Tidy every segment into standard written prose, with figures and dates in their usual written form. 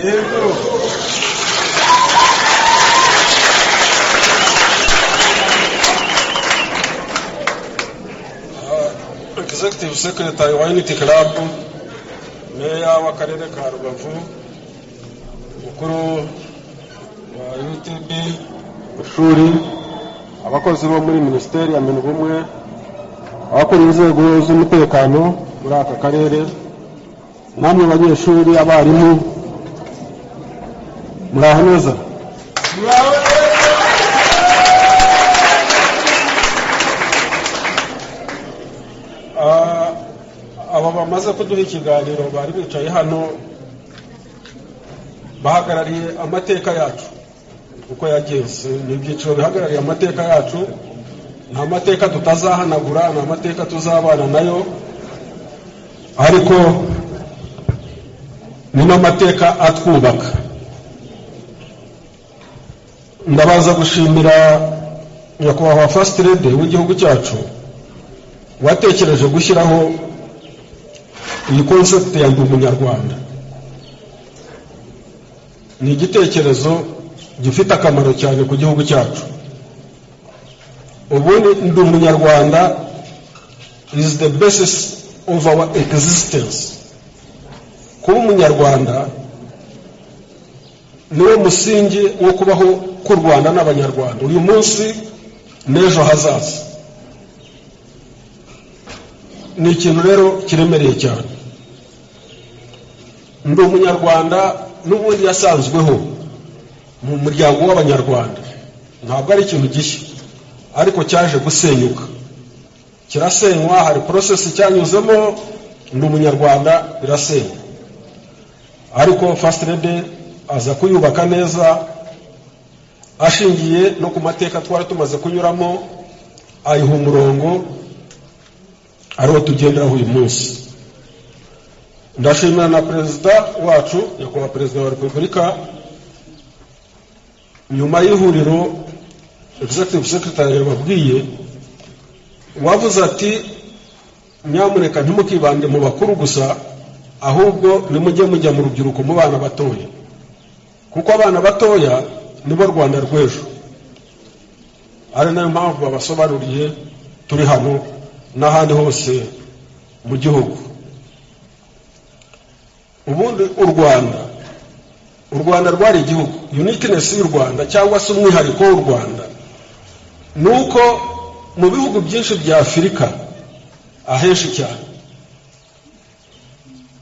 Yego. Executive Secretary wa Unity Club, Meya w'Akarere ka Rubavu, Mukuru wa UTB ishuri, abakozi bo muri Minisiteri ya Minubumwe, abakora inzego z'umutekano muri aka karere, namwe banyeshuri, abarimu, muraho neza. Muraho neza. Aba bamaze kuduha ikiganiro bari bicaye hano bahagarariye amateka yacu uko yagenze. Ni ibyiciro bihagarariye amateka yacu, ni amateka tutazahanagura, ni amateka tuzabana nayo, ariko ni n'amateka atwubaka. Ndabaza gushimira Nyakubahwa First Lady w'igihugu cyacu watekereje gushyiraho iyi concept ya Ndi Umunyarwanda. Ni igitekerezo gifite akamaro cyane ku gihugu cyacu. Ubundi Ndi Umunyarwanda is the basis of our existence. Kuba umunyarwanda niwo musingi wo kubaho k'u Rwanda n'Abanyarwanda uyu munsi n'ejo hazaza. Ni ikintu rero kiremereye cyane. Ndi Umunyarwanda n'ubundi yasanzweho mu muryango w'Abanyarwanda, ntabwo ari ikintu gishya, ariko cyaje gusenyuka, kirasenywa, hari process cyanyuzemo. Ndi Umunyarwanda birasenywa, ariko First Lady aza kuyubaka neza ashingiye no ku mateka twari tumaze kunyuramo, ayiha umurongo ariwo tugenderaho uyu munsi. Ndashimira na Perezida wacu, Nyakubahwa Perezida wa Repubulika, nyuma y'ihuriro Executive Secretary yababwiye, wavuze ati: "Nyamuneka ntimukibande mu bakuru gusa, ahubwo nimujye mujya mu rubyiruko, mu bana batoya, kuko abana batoya nibo Rwanda rw'ejo." Ari nayo mpamvu babasobanuriye turi hano n'ahandi hose mu gihugu. Ubundi u Rwanda rwari igihugu. Uniqueness y'u Rwanda cyangwa se umwihariko w'u Rwanda ni uko mu bihugu byinshi bya Afurika, ahenshi cyane,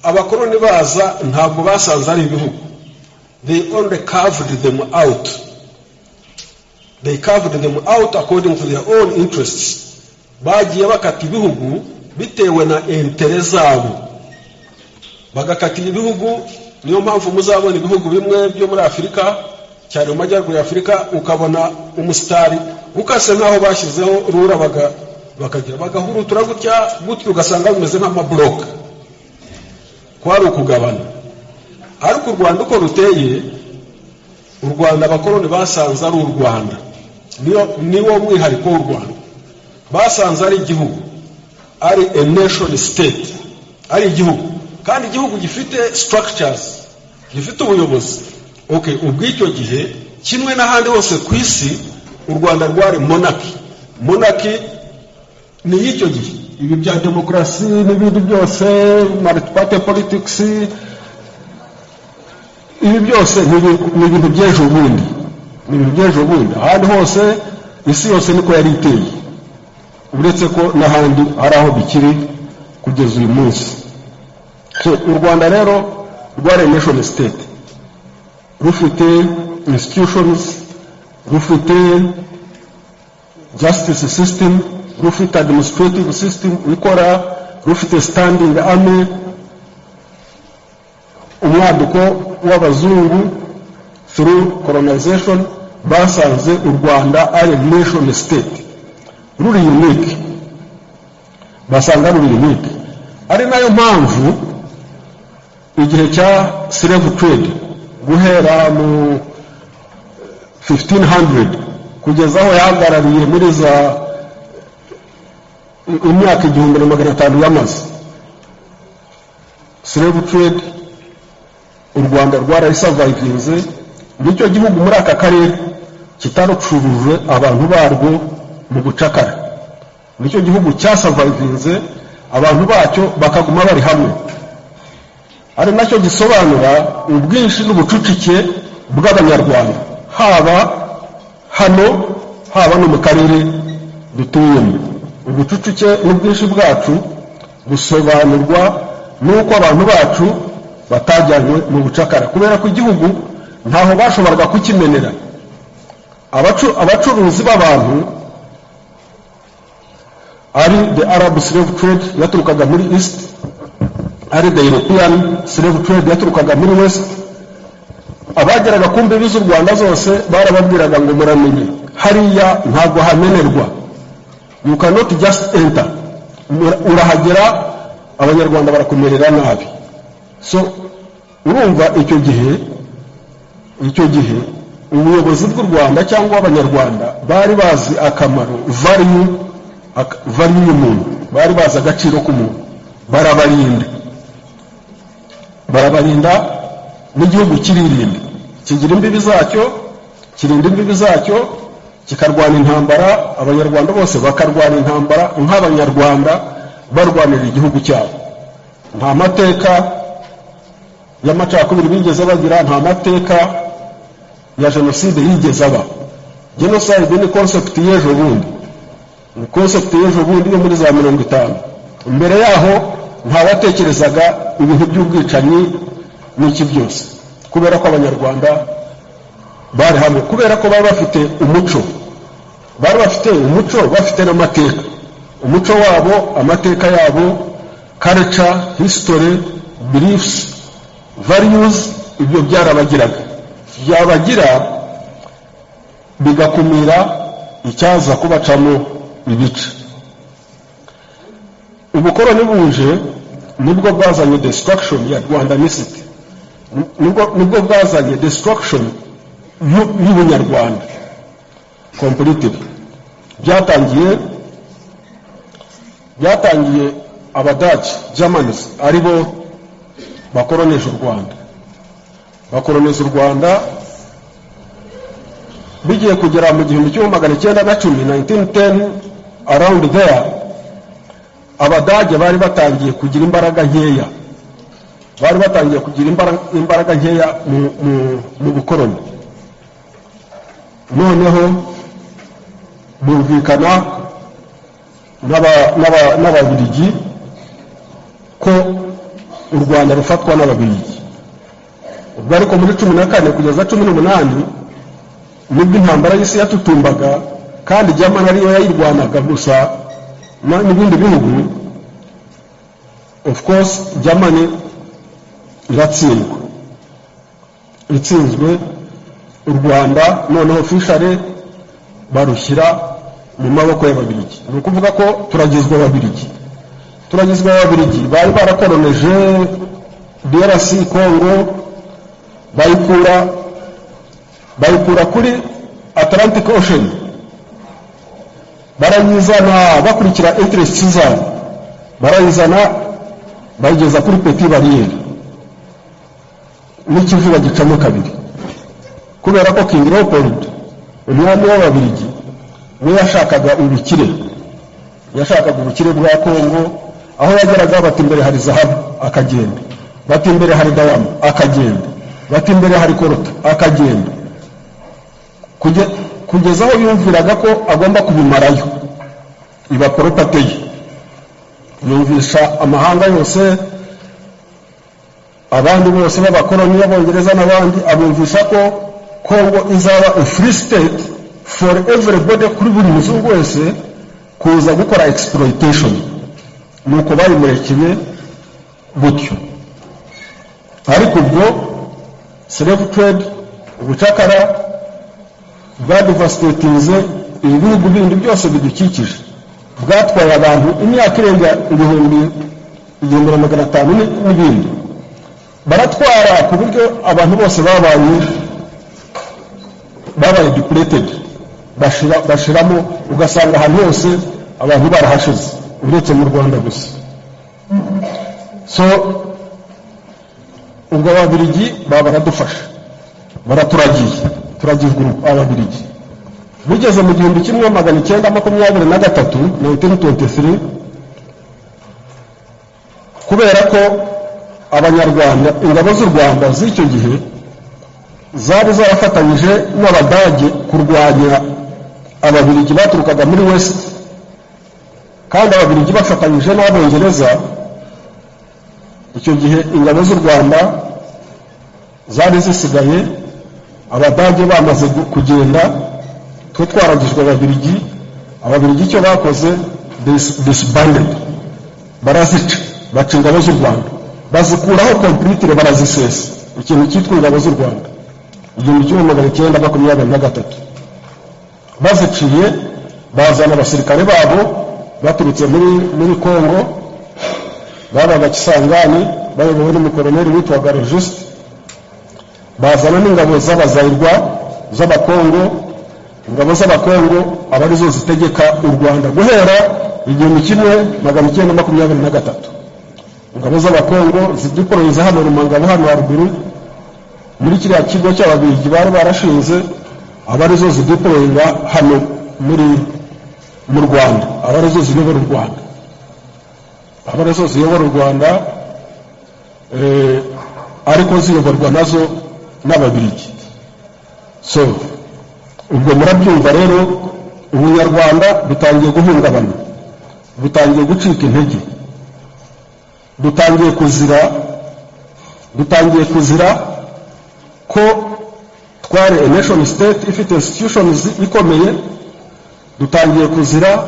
abakoloni baza ntabwo basanze ari ibihugu. They only carved them out. They carved them out according to their own interests. Bagiye bakata ibihugu bitewe na intérêts zabo, bagakata ibihugu. Niyo mpamvu muzabona ibihugu bimwe byo muri Afurika, cyane mu majyaruguru ya Afurika, ukabona umusitari ukase nk'aho bashyizeho rura, bakagira bagahurutura gutya gutya, ugasanga bimeze nk'amablocs, kwari ukugabana. Ariko u Rwanda uko ruteye, u Rwanda abakoloni basanze ari u Rwanda. Niwo mwihariko w'u Rwanda, basanze ari igihugu, ari a nation state, ari igihugu, kandi igihugu gifite structures, gifite ubuyobozi. Okay, ubw'icyo gihe, kimwe n'ahandi hose ku isi, u Rwanda rwari monarchy. Monarchy ni y'icyo gihe. Ibi bya demokarasi n'ibindi byose, multi-party politics, ibi byose ni ibintu by'ejo bundi, ni ibintu by'ejo bundi. Ahandi hose, isi yose niko yari iteye, uretse ko n'ahandi hari aho bikiri kugeza uyu munsi. So u Rwanda rero rwari nation state, rufite institutions, rufite justice system, rufite administrative system ikora, rufite standing army. Umwaduko w'abazungu through colonization basanze u Rwanda ari nation state ruri unique, basanga ruri unique. Ari nayo mpamvu igihe cya slave trade, guhera mu 1500 kugeza aho yahagarariye muri za imyaka 1500 yamaze, slave trade U Rwanda rwarayisurvivinze. Nicyo gihugu muri aka karere kitarucuruje abantu barwo mu bucakara. Nicyo gihugu cyasurvivinze, abantu bacyo bakaguma bari hamwe, ari nacyo gisobanura ubwinshi n'ubucucike bw'Abanyarwanda, haba hano, haba no mu karere dutuyemo. Ubucucike n'ubwinshi bwacu busobanurwa n'uko abantu bacu batajyanywe mu bucakara, kubera ko igihugu ntaho bashoboraga kukimenera. Abacuruzi b'abantu, ari the Arab slave trade yaturukaga muri East, ari the European slave trade yaturukaga muri West, abageraga ku mbibi z'u Rwanda zose barababwiraga ngo: "Muramenye, hariya ntabwo hamenerwa. You cannot just enter. Urahagera Abanyarwanda barakumerera nabi." So urumva, icyo gihe ubuyobozi bw'u Rwanda cyangwa Abanyarwanda bari bazi akamaro, value y'umuntu, bari bazi agaciro k'umuntu, barabarinda, barabarinda. N'igihugu kiririnda, kigira imbibi zacyo, kirinda imbibi zacyo, kikarwana intambara. Abanyarwanda bose bakarwana intambara nk'Abanyarwanda, barwanira igihugu cyabo. Nta mateka y'amacakubiri bigeze bagira, nta mateka ya jenoside yigeze aba. Genocide ni concept y'ejo bundi, ni concept y'ejo bundi yo muri za 50. Imbere yaho ntawatekerezaga ibintu by'ubwicanyi n'iki byose, kubera ko Abanyarwanda bari hamwe, kubera ko bari bafite umuco, bari bafite umuco, bafite n'amateka. Umuco wabo, amateka yabo, culture, history, beliefs, values, ibyo byarabagiraga, byabagira bigakumira icyaza kubacamo ibice. Ubukoroni buje, nibwo bwazanye destruction ya Rwandanicity, nibwo bwazanye destruction y'ubunyarwanda completely. Byatangiye Abadage, Germans, ari bo bakoroneje u Rwanda. Bakoroneza u Rwanda, bigiye kugera mu 1910, 1910 around there, Abadage bari batangiye kugira imbaraga nkeya, bari batangiye kugira imbaraga nkeya mu bukoroni. Noneho bumvikana n'Ababiligi ko u Rwanda rufatwa n'Ababiligi. Ubwo ariko muri 14 kugeza 18 nibwo intambara y'isi yatutumbaga, kandi Germany ariyo yayirwanaga gusa n'ibindi bihugu. Of course, Germany iratsindwa. Itsinzwe, u Rwanda noneho officially barushyira mu maboko y'Ababiligi. Ni ukuvuga ko turagizwa Ababiligi, turagizwa Ababiligi bari barakoroneje DRC Congo, bayikura kuri Atlantic Ocean, barayizana bakurikira interests zabo, barayizana bayigeza kuri Petite Barrière, n'Ikivu bagicamo kabiri, kubera ko King Leopold, umwami w'Ababiligi, we yashakaga ubukire, yashakaga ubukire bwa Kongo. Aho yageraga, bati: "Imbere hari zahabu," akagenda. Bati: "Imbere hari dayama," akagenda. Bati: "Imbere hari coltan," akagenda. Kugeza aho yumviraga ko agomba kubimarayo, iba property ye. Yumvisha amahanga yose, abandi bose b'abakoloni b'Abongereza n'abandi, abumvisha ko Kongo izaba a free state for everybody, kuri buri muzungu wese kuza gukora exploitation. Nuko bayimurekeye gutyo. Ariko ubwo slave trade, ubucakara bwadevastatinze ibi bihugu bindi byose bidukikije, bwatwaye abantu imyaka irenga 1500 n'ibindi. Baratwara ku buryo abantu bose babaye depleted, bashiramo, ugasanga ahantu hose abantu barahashize, uretse mu Rwanda gusa. So Ubwo Ababiligi baba baradufasha, baraturagiye, turagizwe Ababiligi. Bigeze mu 1923, 1923, kubera ko Abanyarwanda, ingabo z'u Rwanda z'icyo gihe zari zarafatanyije n'Abadage kurwanya Ababiligi baturukaga muri West, kandi Ababiligi bafatanyije n'Abongereza. Icyo gihe ingabo z'u Rwanda zari zisigaye, Abadage bamaze kugenda, twe twaragijwe Ababiligi. Ababiligi icyo bakoze, disbanded, barazica, baca ingabo z'u Rwanda, bazikuraho completely, barazisesa, ikintu cyitwa ingabo z'u Rwanda. 1923 baziciye, bazana abasirikare babo baturutse muri Kongo, babaga Kisangani, bayobowe n'umukoroneri witwaga Logiste. Bazana n'ingabo z'Abazayirwa, z'Abakongo. Ingabo z'Abakongo aba arizo zitegeka u Rwanda guhera 1923. Ingabo z'Abakongo zideployinze hano Rumangabo, hano haruguru muri kiriya kigo cy'Ababiligi bari barashinze, aba arizo zideployinga hano mu Rwanda, aba arizo ziyobora u Rwanda, aba arizo ziyobora u Rwanda, ariko ziyoborwa nazo n'Ababiligi. So ubwo murabyumva rero, Ubunyarwanda butangiye guhungabana, butangiye gucika intege, dutangiye kuzira ko twari a nation state ifite institutions ikomeye. Dutangiye kuzira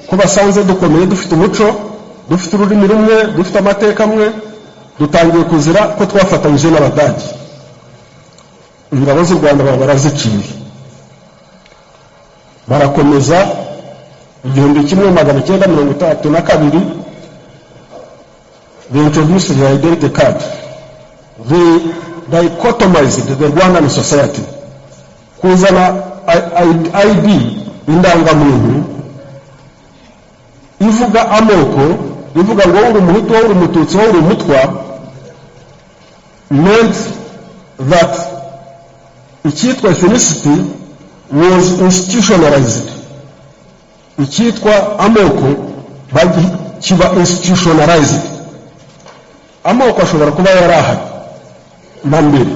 ko basanze dukomeye, dufite umuco, dufite ururimi rumwe, dufite amateka amwe. Dutangiye kuzira ko twafatanyije n'Abadage. Ingabo z'u Rwanda baba baraziciye, barakomeza. 1932 they introduced the identity card, they dichotomized the Rwandan society. Kuzana ID, indangamuntu ivuga amoko, ivuga ngo wowe uri Umuhutu, wowe uri Umututsi, wowe uri Umutwa, meant that icyitwa ethnicity was institutionalized. Icyitwa amoko kiba institutionalized. Amoko ashobora kuba yari ahari na mbere,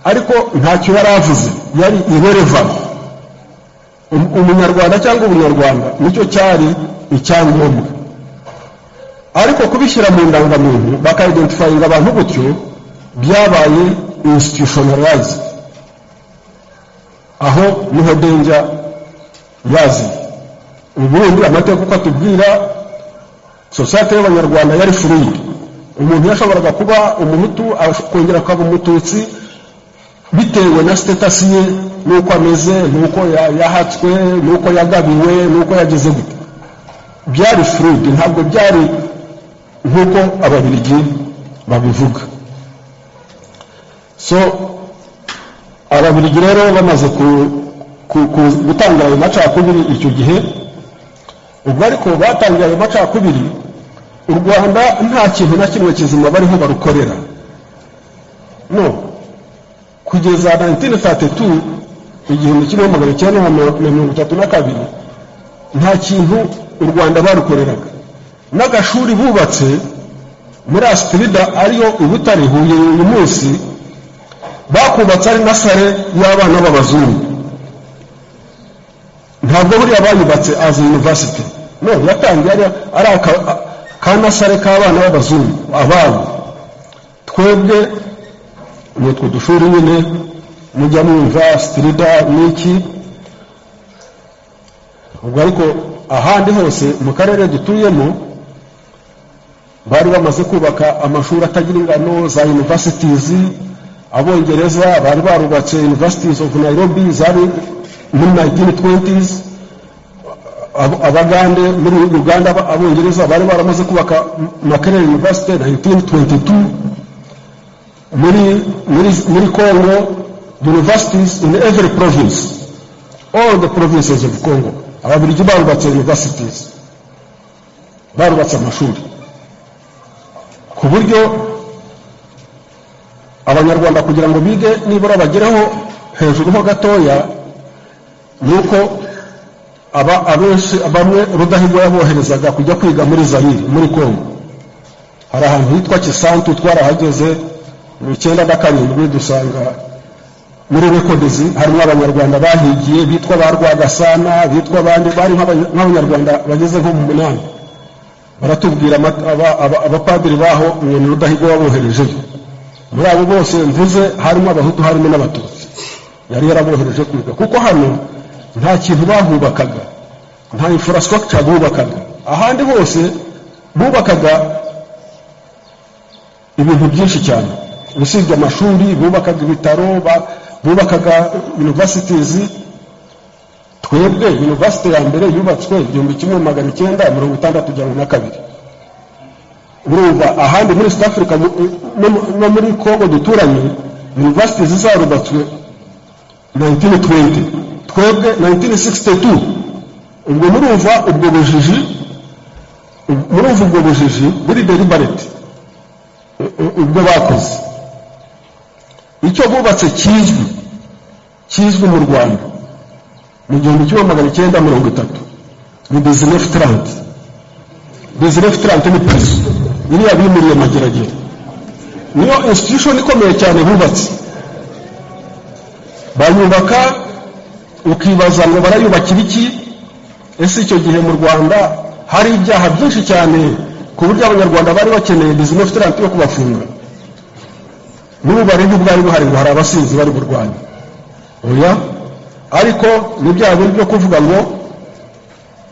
ariko ntacyo yari avuze, yari irrelevant. Umunyarwanda cyangwa Ubunyarwanda nicyo cyari icyangombwa. Ariko kubishyira mu ndangamuntu, bakayidentifyinga abantu gutyo, byabaye institutionalized. Aho niho danger yaziye. Ubundi amateka uko atubwira, sosiyete y'Abanyarwanda yari fluid. Umuntu yashoboraga kuba Umuhutu, akongera akaba Umututsi, bitewe na status ye, n'uko ameze, n'uko yahatswe, n'uko yagabiwe, n'uko yageze gute. Byari fluid, ntabwo byari nk'uko Ababiligi babivuga. So Ababiligi rero bamaze gutangira ayo macakubiri icyo gihe, ubwo ariko batangiye ayo macakubiri, u Rwanda nta kintu na kimwe kizima bariho barukorera. No kugeza 1932, 1932, nta kintu u Rwanda barukoreraga. N'agashuri bubatse muri Astrida, ariyo i Butare, Huye uyu munsi, bakubatse ari nursery y'abana b'abazungu. Ntabwo buriya bayubatse as university. No, yatangiye ari ka nursery k'abana b'abazungu ababo. Twebwe ni utwo dushuri nyine mujya mwumva, Astrida n'iki. Ubwo ariko ahandi hose mu karere dutuyemo bari bamaze kubaka amashuri atagira ingano, za universities. Abongereza bari barubatse Universities of Nairobi, zari muri 1920s. Abagande muri Uganda, Abongereza bari baramaze kubaka Makerere University 1922. Muri Congo, universities in every province, all the provinces of Congo, Ababiligi barubatse universities, barubatse amashuri, ku buryo Abanyarwanda kugira ngo bige nibura bagereho hejuru ho gatoya, ni uko aba abenshi bamwe Rudahigwa yaboherezaga kujya kwiga muri Zayire, muri Kongo. Hari ahantu hitwa Kisantu, twarahageze mu 97, dusanga muri records harimo Abanyarwanda bahigiye bitwa ba Rwagasana, bitwa abandi, bari nk'Abanyarwanda bageze nko mu munani. Baratubwira abapadiri baho ngo ni Rudahigwa waboherejeyo. Muri abo bose mvuze harimo Abahutu, harimo n'Abatutsi. Yari yarabohereje kwiga kuko hano nta kintu bahubakaga, nta infrastructure bubakaga. Ahandi hose bubakaga ibintu byinshi cyane, usibye amashuri bubakaga ibitaro, bubakaga universities. Twebwe university ya mbere yubatswe 1962. Urumva ahandi muri East Africa no muri Congo duturanye, universities zarubatswe 1920, twebwe 1962. Ubwo murumva ubwo bujiji, murumva ubwo bujiji buri deliberate ubwo bakoze. Icyo bubatse kizwi mu Rwanda mu 1930 ni 1930. 1930 ni prison iriya bimuriye Mageragere, niyo institution ikomeye cyane bubatse. Bayubaka, ukibaza ngo barayubakira iki? Ese icyo gihe mu Rwanda hari ibyaha byinshi cyane ku buryo Abanyarwanda bari bakeneye 1930 yo kubafunga? N'ubu ntibwari buhari ngo hari abasinzi bari burwanya, oya. Ariko ni bya bindi byo kuvuga ngo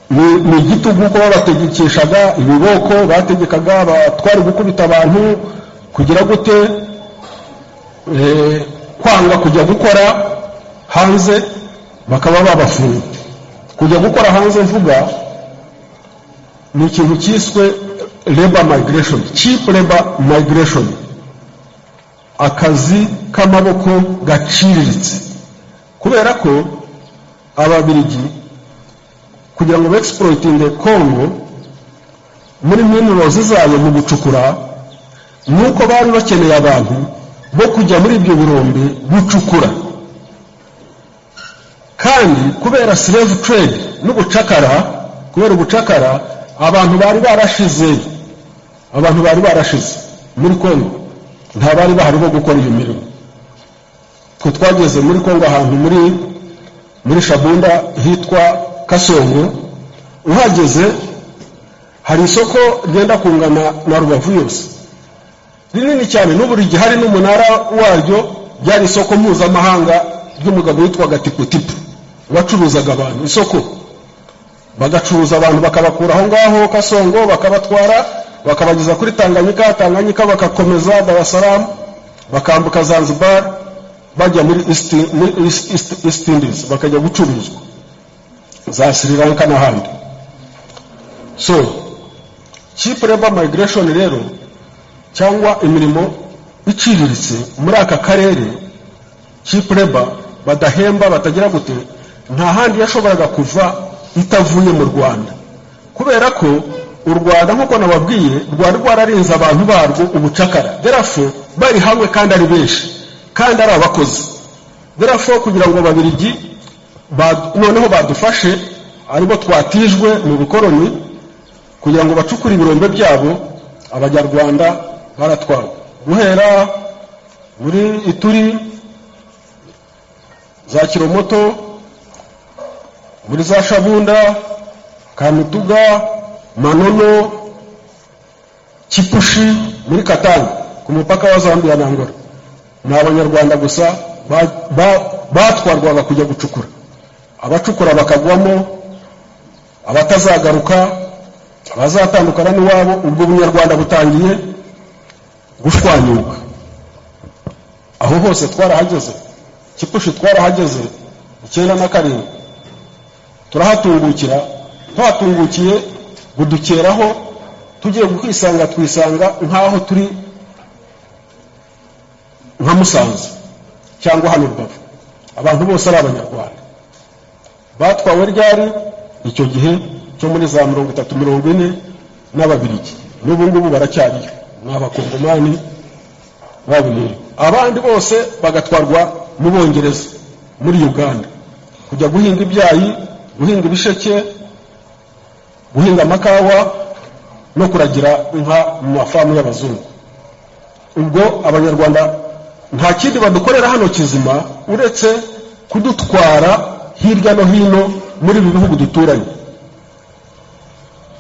ni igitugu, ko babategekeshaga ibiboko, bategekaga abatwari gukubita abantu, kugira gute, kwanga kujya gukora hanze bakaba babafunga. Kujya gukora hanze mvuga ni ikintu cyiswe labor migration, cheap labor migration, akazi k'amaboko gaciriritse, kubera ko Ababirigi kugira ngo bexploitinge Congo muri minerals zayo, mu gucukura, nuko bari bakeneye abantu bo kujya muri ibyo birombe gucukura. Kandi kubera slave trade n'ubucakara, kubera ubucakara, abantu bari barashize, abantu bari barashize muri Congo, nta bari bahari bo gukora iyo mirimo. Twe twageze muri Congo ahantu muri Shabunda hitwa Kasongo. Uhageze hari isoko ryenda kungana na Rubavu yose, rinini cyane, n'ubu rigihari n'umunara waryo. Ryari isoko mpuzamahanga ry'umugabo witwaga Tiputipu, wacuruzaga abantu. Isoko bagacuruza abantu, bakabakura aho ngaho Kasongo, bakabatwara bakabageza kuri Tanganyika, Tanganyika bagakomeza Dar es Salaam, bakambuka Zanzibar, bajya muri East Indies, bakajya gucuruzwa za Sri Lanka n'ahandi. So cheap labor migration rero, cyangwa imirimo iciriritse muri aka karere, cheap labor badahemba, batagira gute, nta handi yashoboraga kuva itavuye mu Rwanda, kubera ko u Rwanda, nk'uko nababwiye, rwari rwararinze abantu barwo ubucakara. Therefore bari hamwe kandi ari benshi kandi ari abakozi. Therefore kugira ngo Ababirigi noneho badufashe, aribo twatijwe mu bukoroni, kugira ngo bacukure ibirombe byabo, Abanyarwanda baratwawe guhera muri Ituri, za Kiromoto, muri za Shabunda, Kamituga, Manono, Kipushi, muri Katanga ku mupaka wa Zambia na Angola. Ni Abanyarwanda gusa batwarwaga kujya gucukura, abacukura bakagwamo, abatazagaruka, abazatandukana n'iwabo. Ubwo Bunyarwanda butangiye gushwanyuka. Aho hose twarahageze. Kipushi twarahageze 97, turahatungukira. Tuhatungukiye budukeraho, tugiye kwisanga twisanga nk'aho turi nka Musanze cyangwa hano Rubavu, abantu bose ari Abanyarwanda. Batwawe ryari? Icyo gihe cyo muri za 30, 40 n'Ababirigi. N'ubu ngubu baracyariyo, ni Abakongomani babuneye. Abandi bose bagatwarwa mu Bongereza, muri Uganda, kujya guhinga ibyayi, guhinga ibisheke, guhinga amakawa no kuragira inka mu mafamu y'abazungu. Ubwo Abanyarwanda nta kindi badukorera hano kizima uretse kudutwara hirya no hino muri ibi bihugu duturanye,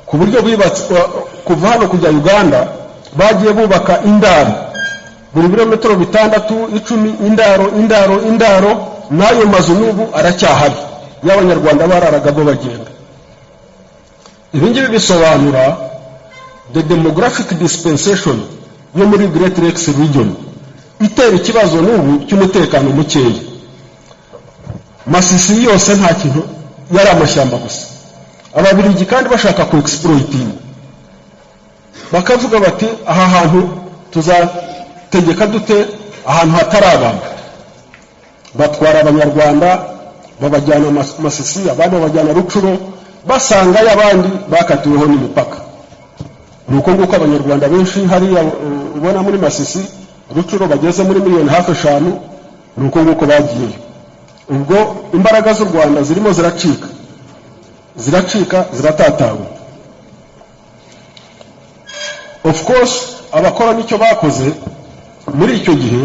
ku buryo bibatse kuva hano kujya Uganda bagiye bubaka indaro buri birometero 6, 10, indaro, indaro, indaro. N'ayo mazu n'ubu aracyahari y'Abanyarwanda bararagamo bagenda. Ibi ngibi bisobanura the demographic dispensation yo muri Great Lakes region, itera ikibazo n'ubu cy'umutekano mukeya. Masisi yose nta kintu, yari amashyamba gusa. Ababirigi kandi bashaka ku exploiting, bakavuga bati: "Aha hantu tuzategeka dute ahantu hatari abantu?" Batwara Abanyarwanda, babajyana Masisi, abandi babajyana Rucuro, basangayo abandi bakatiweho n'imipaka. Ni uko nguko Abanyarwanda benshi hariya ubona muri Masisi, Rucuro, bageze muri miliyoni hafi 5. Ni uko nguko bagiyeyo. Ubwo imbaraga z'u Rwanda zirimo ziracika, ziracika, ziratatanya. Of course, abakoroni icyo bakoze muri icyo gihe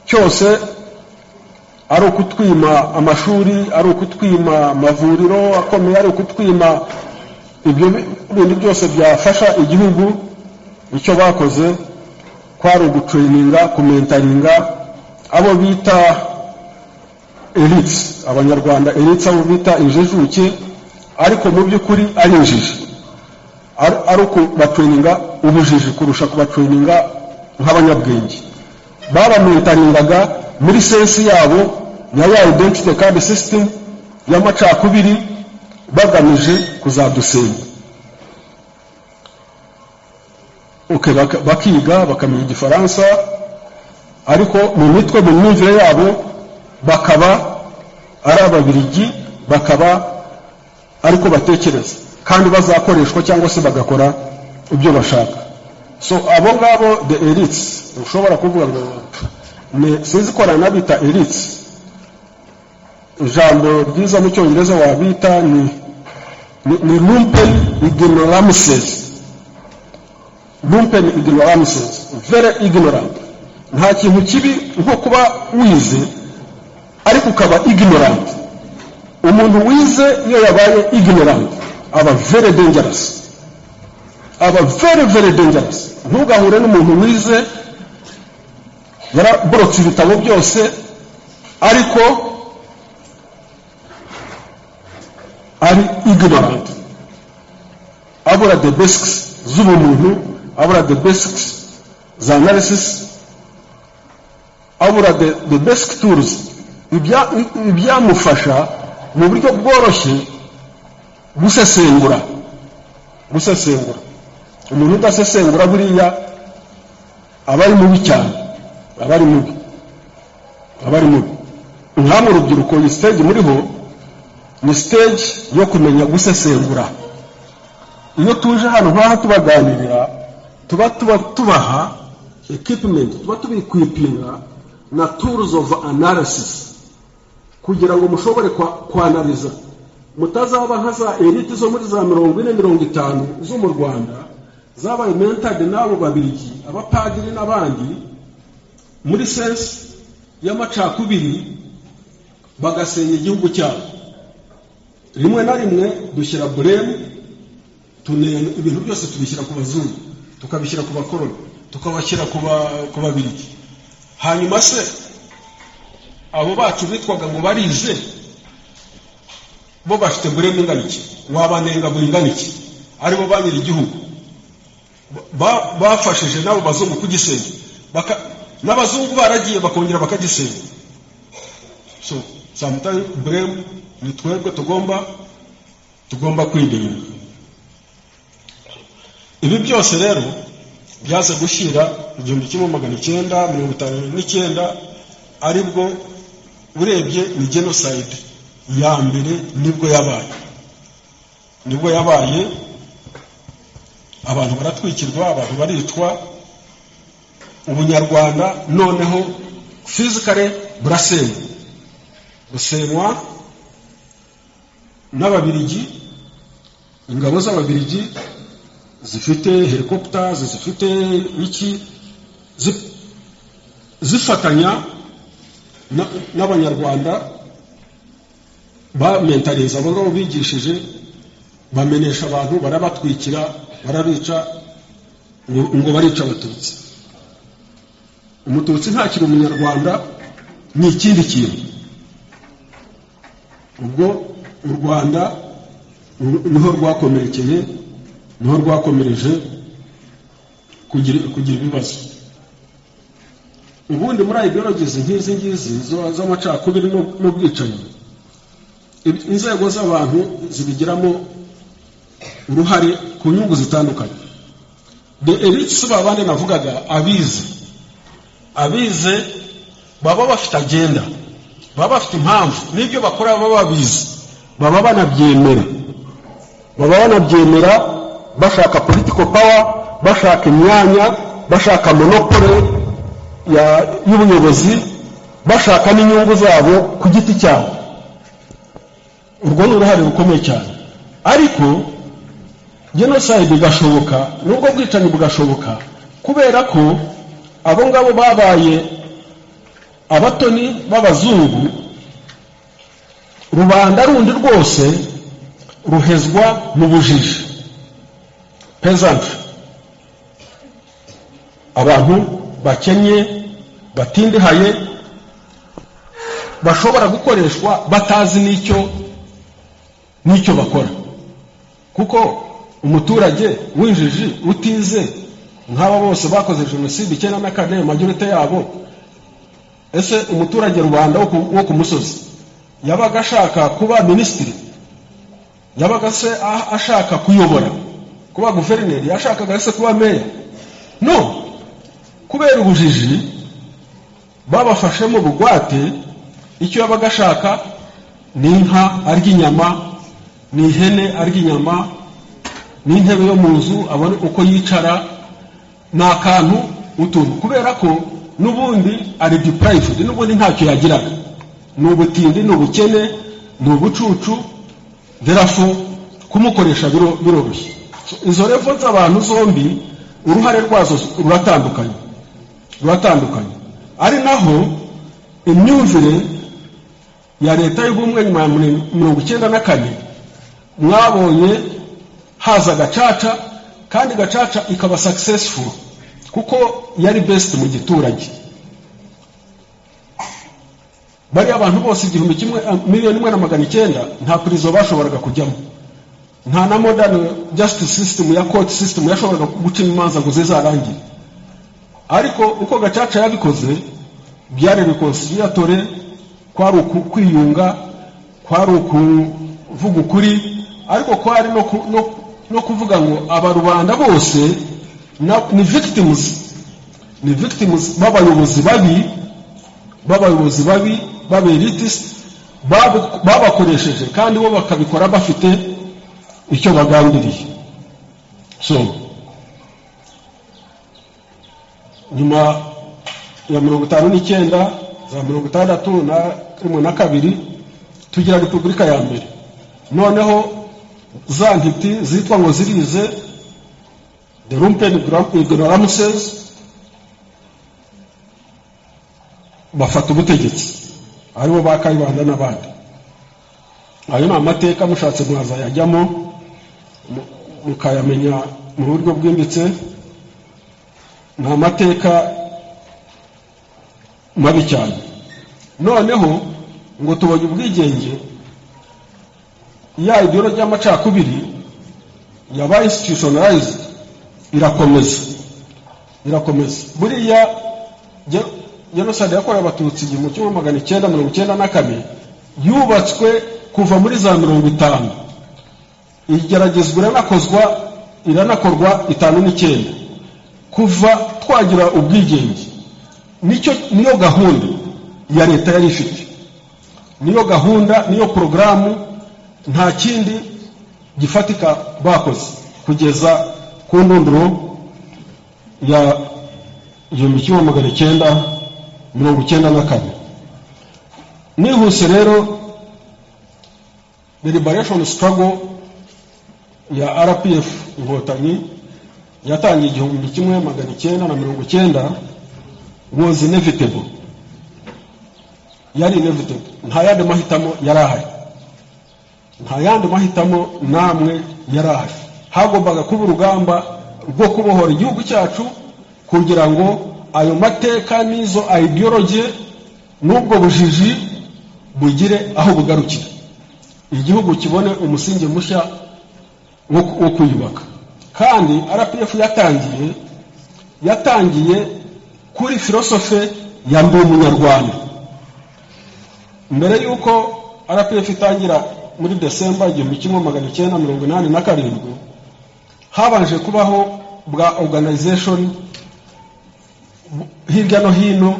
cyose ari ukutwima amashuri, ari ukutwima amavuriro akomeye, ari ukutwima ibyo bindi byose byafasha igihugu. Icyo bakoze kwari ugutraininga, kumentoringa abo bita elites, Abanyarwanda elites, abo bita injijuke ariko mu by'ukuri ari injiji, ari ukubatraininga ubujiji kurusha kubatraininga nk'abanyabwenge. Babamentoringaga muri sense yabo ya identity card system y'amacakubiri, bagamije kuzadusenya. Okay, bakiga, bakamenya Igifaransa, ariko mu mitwe, mu myumvire yabo bakaba ari Ababirigi, bakaba ariko batekereza kandi bazakoreshwa cyangwa se bagakora ibyo bashaka. So abo ngabo, the elites, ushobora kuvuga ngo sinzi ko ranabita elites, ijambo ryiza mu Cyongereza wabita ni lumpen ignoramuses, lumpen ignoramuses, very ignorant. Nta kintu kibi nko kuba wize ariko ukaba ignorant. Umuntu wize iyo yabaye ignorant aba very dangerous, aba very, very dangerous. Ntugahure n'umuntu wize, yaraborotse ibitabo byose, ariko ari ignorant, abura the basics z'ubumuntu, abura the basics za analysis, abura the basic tools ibyamufasha mu buryo bworoshye gusesengura. Gusesengura, umuntu udasesengura buriya aba ari mubi cyane, aba ari mubi, aba ari mubi. Nkamwe urubyiruko, iyi stage muriho ni stage yo kumenya gusesengura. Iyo tuje hano nk'aha tubaganirira, tuba tubaha equipment, tuba tubiequipinga na tools of analysis kugira ngo mushobore kwanalyza, mutazaba nka za elite zo muri za 40, 50 zo mu Rwanda, zabaye mentored n'abo Babirigi, abapadiri n'abandi, muri sense y'amacakubiri, bagasenya igihugu cyabo. Rimwe na rimwe dushyira blame, ibintu byose tubishyira ku bazungu, tukabishyira ku bakoroni, tukabashyira ku Babirigi. Hanyuma se abo bacu bitwaga ngo barize bo bafite blame ingana iki? Wabanenga bingana iki, aribo ba nyiri igihugu bafashije n'abo bazungu kugisenya, n'abazungu baragiye bakongera bakagisenya? So sometimes blame ni twebwe tugomba kwirinda. Ibi byose rero byaze gushyira 1959, aribwo urebye ni genocide ya mbere nibwo yabaye, nibwo yabaye. Abantu baratwikirwa, abantu baricwa. Ubunyarwanda noneho physically burasenywa, busenywa n'Ababirigi, ingabo z'Ababirigi zifite helicopters, zifite iki, zifatanya n'Abanyarwanda bamentariza abo ngabo bigishije, bamenesha abantu, barabatwikira, barabica, ngo barica Abatutsi. Umututsi ntakiri Umunyarwanda, ni ikindi kintu. Ubwo u Rwanda niho rwakomerekeye, niho rwakomereje kugira ibibazo. Ubundi muri ideologies nk'izi ngizi z'amacakubiri n'ubwicanyi, inzego z'abantu zibigiramo uruhare ku nyungu zitandukanye. The elites, babandi navugaga, abize baba bafite agenda, baba bafite impamvu, n'ibyo bakora baba babizi, baba banabyemera, bashaka political power, bashaka imyanya, bashaka monopoly y'ubuyobozi, bashaka n'inyungu zabo ku giti cyabo. Urwo ni uruhare rukomeye cyane. Ariko genocide igashoboka, n'ubwo bwicanyi bugashoboka, kubera ko abo ngabo babaye abatoni b'abazungu. Rubanda rundi rwose ruhezwa mu bujiji, peasantry, abantu bakennye, batindihaye, bashobora gukoreshwa batazi n'icyo bakora, kuko umuturage w'injiji utize, nk'aba bose bakoze jenoside 94, majorité yabo, ese umuturage rubanda wo ku musozi yabaga ashaka kuba minisitiri? Yabaga se ashaka kuyobora, kuba guverineri? Yashakaga se kuba meya? No kubera ubujiji babafashemo bugwate, icyo yabaga ashaka ni inka arya inyama, ni ihene arya inyama, ni intebe yo mu nzu abone uko yicara, ni akantu utuntu, kubera ko n'ubundi ari deprived, n'ubundi ntacyo yagiraga, ni ubutindi, ni ubukene, ni ubucucu. Therefore kumukoresha biroroshye. So, izo level z'abantu zombi uruhare rwazo ruratandukanye, ari naho imyumvire ya Leta y'Ubumwe nyuma ya 94 mwabonye haza Gacaca, kandi Gacaca ikaba successful kuko yari best mu giturage. Bariya abantu bose igihumbi kimwe, 1,900,000, nta prison bashoboraga kujyamo, nta na modern justice system ya court system yashoboraga guca imanza ngo zizarangire. Ariko uko Gacaca yabikoze byari reconciliatory, kwari kwiyunga, kwari ukuvuga ukuri, ariko kwari no kuvuga ngo abarubanda bose ni victims, ni victims b'abayobozi babi b'aba elitist babakoresheje, kandi bo bakabikora bafite icyo bagambiriye. So nyuma ya 59, za 61 na 2, tugira repubulika ya mbere. Noneho za ntiti zitwa ngo zirize, the lumpen ignoramuses, bafata ubutegetsi, aribo ba Kayibanda n'abandi. Ayo ni amateka, mushatse mwazayajyamo mukayamenya mu buryo bwimbitse. Ni amateka mabi cyane. Noneho ngo tubonye ubwigenge, ya ideology y'amacakubiri yabaye institutionalized, irakomeza. Buriya genocide yakorewe Abatutsi 1994 yubatswe kuva muri za 50, igeragezwa, iranakozwa, iranakorwa 59. Kuva twagira ubwigenge nicyo, niyo gahunda ya leta yari ifite, niyo gahunda, niyo porogaramu, nta kindi gifatika bakoze kugeza ku ndunduro ya 1994. Nihuse rero, the liberation struggle ya RPF Inkotanyi yatangiye 1990 was inevitable, yari inevitable. Nta yandi mahitamo yari ahari, nta yandi mahitamo namwe yari ahari. Hagombaga kuba urugamba rwo kubohora igihugu cyacu, kugira ngo ayo mateka n'izo ideology n'ubwo bujiji bugire aho bugarukira, igihugu kibone umusingi mushya wo kwiyubaka. Kandi RPF yatangiye kuri philosophy ya "Ndi Umunyarwanda". Mbere y'uko RPF itangira muri Desemba 1987, habanje kubaho bwa organization hirya no hino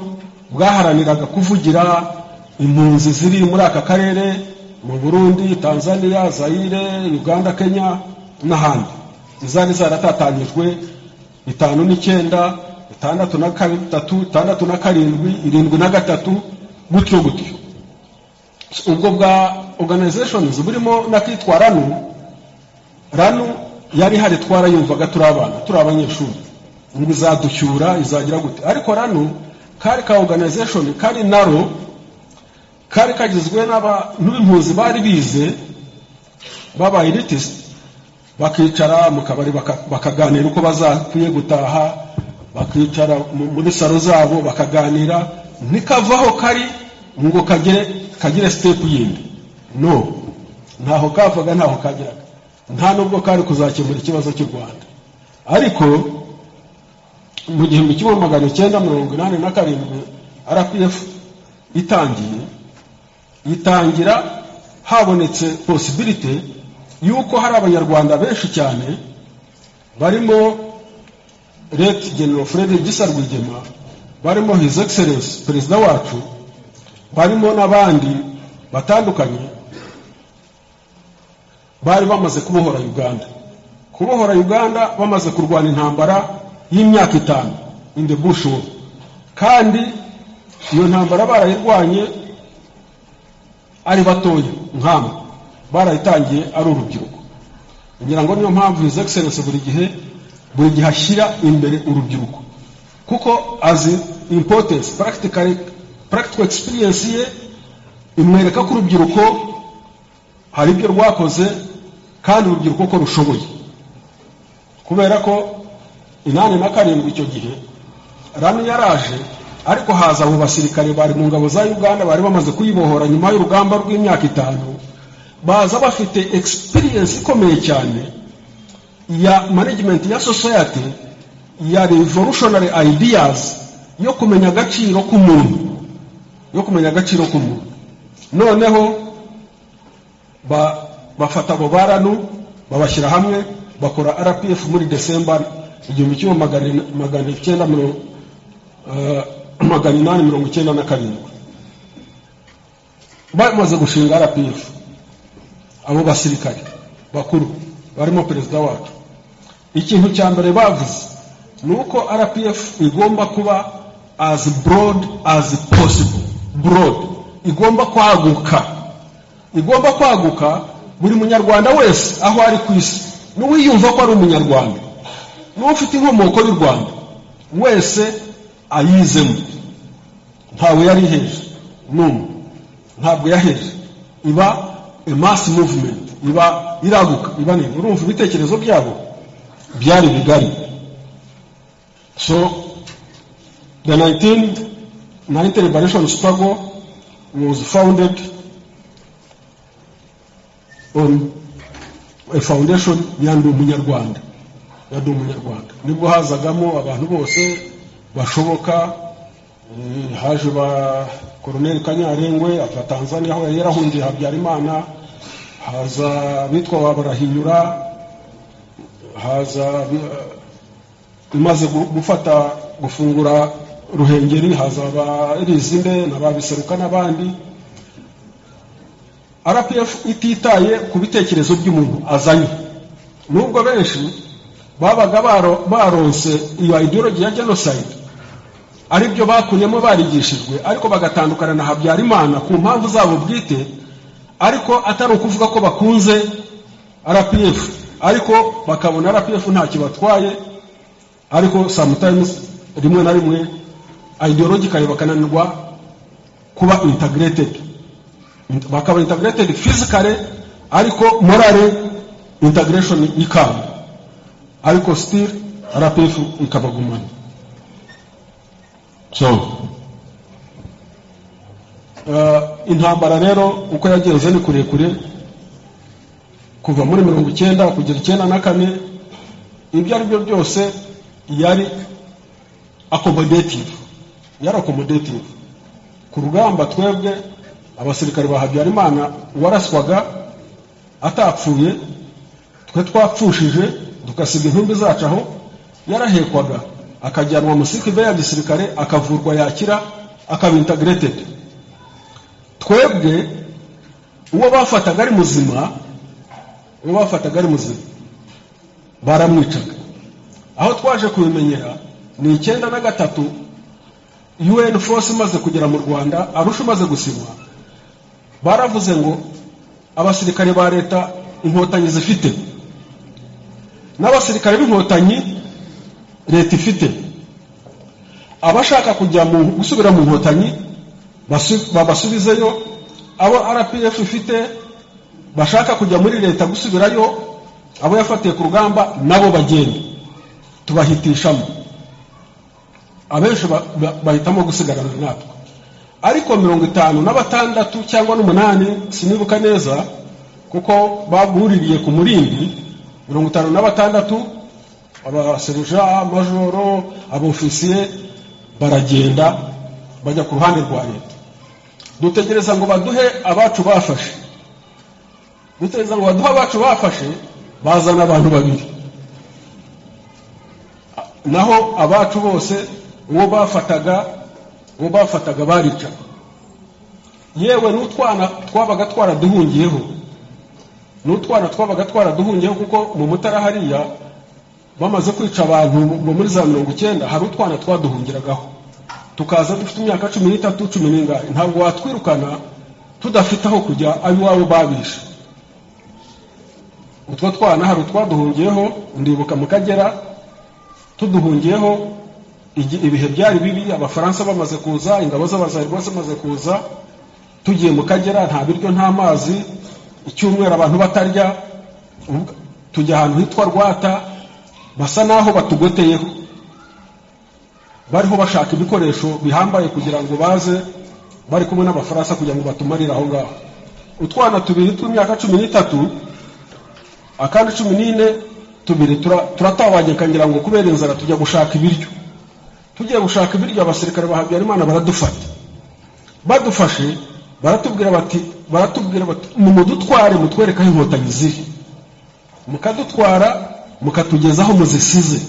bwaharaniraga kuvugira impunzi ziri muri aka karere, mu Burundi, Tanzania, Zaire, Uganda, Kenya n'ahandi, izari zaratatanyijwe 59, 63, 67, 73, gutyo gutyo. Ubwo bwa organizations burimo n'akitwa RANU. RANU yari ihari, twarayumvaga turi abana, turi abanyeshuri, ngo izaducyura, izagira gute. Ariko RANU kari ka organization kari naro kari kagizwe n'abantu b'impunzi bari bize, baba elitist, bakicara mu kabari bakaganira uko bazakwiye gutaha, bakicara muri salon zabo bakaganira, ntikavaho kari ngo kagire step yindi. No ntaho kavaga, ntaho kageraga, nta nubwo kari kuzakemura ikibazo cy'u Rwanda. Ariko mu 1987 RPF itangiye, itangira habonetse possibility y'uko hari Abanyarwanda benshi cyane barimo late General Fred Gisa Rwigema, barimo His Excellence Perezida wacu, barimo n'abandi batandukanye bari bamaze kubohora Uganda, bamaze kurwana intambara y'imyaka 5 in the bush war. Kandi iyo ntambara barayirwanye ari batoya nkamwe, barayitangiye ari urubyiruko. Ngira ngo niyo mpamvu His Excellence buri gihe, buri gihe ashyira imbere urubyiruko, kuko azi importance, practical experience ye imwereka ko urubyiruko hari ibyo rwakoze, kandi urubyiruko ko rushoboye. Kubera ko 87 icyo gihe RANU yaraje, ariko haza abo basirikare bari mu ngabo za Uganda, bari bamaze kuyibohora nyuma y'urugamba rw'imyaka 5, baza bafite experience ikomeye cyane ya management ya society, ya revolutionary ideas, yo kumenya agaciro k'umuntu, yo kumenya agaciro k'umuntu. Noneho bafata abo ba RANU, babashyira hamwe, bakora RPF muri Desemba 1897. Bamaze gushinga RPF, abo basirikare bakuru barimo perezida wacu, ikintu cya mbere bavuze ni uko RPF igomba kuba as broad as possible, broad, igomba kwaguka, igomba kwaguka, buri Munyarwanda wese aho ari ku isi, n'uwiyumva ko ari Umunyarwanda, n'ufite inkomoko y'u Rwanda wese ayizemo. Ntawe yari iheje n'umwe, ntabwo yaheje. Iba a mass movement, iba iraguka, iba nini. Urumva ibitekerezo byabo byari bigari. So the 1990 liberation struggle was founded on a foundation ya "Ndi Umunyarwanda", ya "Ndi Umunyarwanda". Nibwo hazagamo abantu bose bashoboka. Haje ba Koroneli Kanyarengwe ava Tanzania aho yari yarahungiye Habyarimana, haza abitwa ba Barahinyura, haza imaze gufata gufungura Ruhengeri, haza ba Rizinde na ba Biseruka n'abandi. RPF ititaye ku bitekerezo by'umuntu azanye, nubwo benshi babaga baronse iyo ideology ya genocide. Ari byo bakuriyemo, barigishijwe, ariko bagatandukana na Habyarimana ku mpamvu zabo bwite, ariko atari ukuvuga ko bakunze RPF, ariko bakabona RPF ntacyo batwaye. Ariko sometimes, rimwe na rimwe, ideologically bakananirwa kuba integrated. Bakaba integrated physically, ariko morale integration ikanga, ariko still RPF ikabagumana. So intambara rero uko yagenze ni kurekure, kuva muri 90 kugera 94. Ibyo ari byo byose yari accommodative, yari accommodative ku rugamba. Twebwe abasirikare ba Habyarimana, waraswaga atapfuye, twe twapfushije tugasiga intumbi zacu aho, yarahekwaga akajyanwa mu sick bay ya gisirikare, akavurwa, yakira, akaba integrated. Twebwe uwo bafataga ari muzima, uwo bafataga ari muzima baramwicaga. Aho twaje kubimenyera ni 93, UN force imaze kugera mu Rwanda, Arusha imaze gusinywa. Baravuze ngo abasirikare ba leta Inkotanyi zifite n'abasirikare b'Inkotanyi leta ifite, abashaka kujya mu gusubira mu Nkotanyi babasubizeyo, abo RPF ifite bashaka kujya muri leta gusubirayo, abo yafatiye ku rugamba nabo bagenda. Tubahitishamo. Abenshi bahitamo gusigarana natwe, ariko 56 cyangwa n'umunani, sinibuka neza kuko babuririye ku Murindi, 56, abaseruja, majoro, abofisiye, baragenda bajya ku ruhande rwa leta. Dutegereza ngo baduhe abacu bafashe, dutegereza ngo baduhe abacu bafashe, bazana abantu babiri. Naho abacu bose, uwo bafataga, uwo bafataga baricaga. Yewe n'utwana twabaga twaraduhungiyeho, n'utwana twabaga twaraduhungiyeho, kuko mu Mutara hariya bamaze kwica abantu muri za 90, hari utwana twaduhungiragaho tukaza dufite imyaka 13, cumi n'ingahe. Ntabwo watwirukana tudafite aho kujya, ab'iwabo babishe. Utwo twana hari utwaduhungiyeho, ndibuka mu Kagera tuduhungiyeho. Ibihe byari bibi, Abafaransa bamaze kuza, ingabo z'Abazayirwa zimaze kuza, tugiye mu Kagera, nta biryo, nta mazi, icyumweru abantu batarya. Tujya ahantu hitwa Rwata, basa naho batugoteyeho, bariho bashaka ibikoresho bihambaye kugira ngo baze bari kumwe n'Abafaransa kugira ngo batumarire aho ngaho. Utwana tubiri tw'imyaka 13, akandi 14, tubiri turatawageka ngira ngo kubera inzara, tujya gushaka ibiryo. Tugiye gushaka ibiryo, abasirikare ba Habyarimana baradufata. Badufashe baratubwira bati: "Nimudutware, mutwereke aho Inkotanyi ziri, mukadutwara mukatugeza aho muzisize."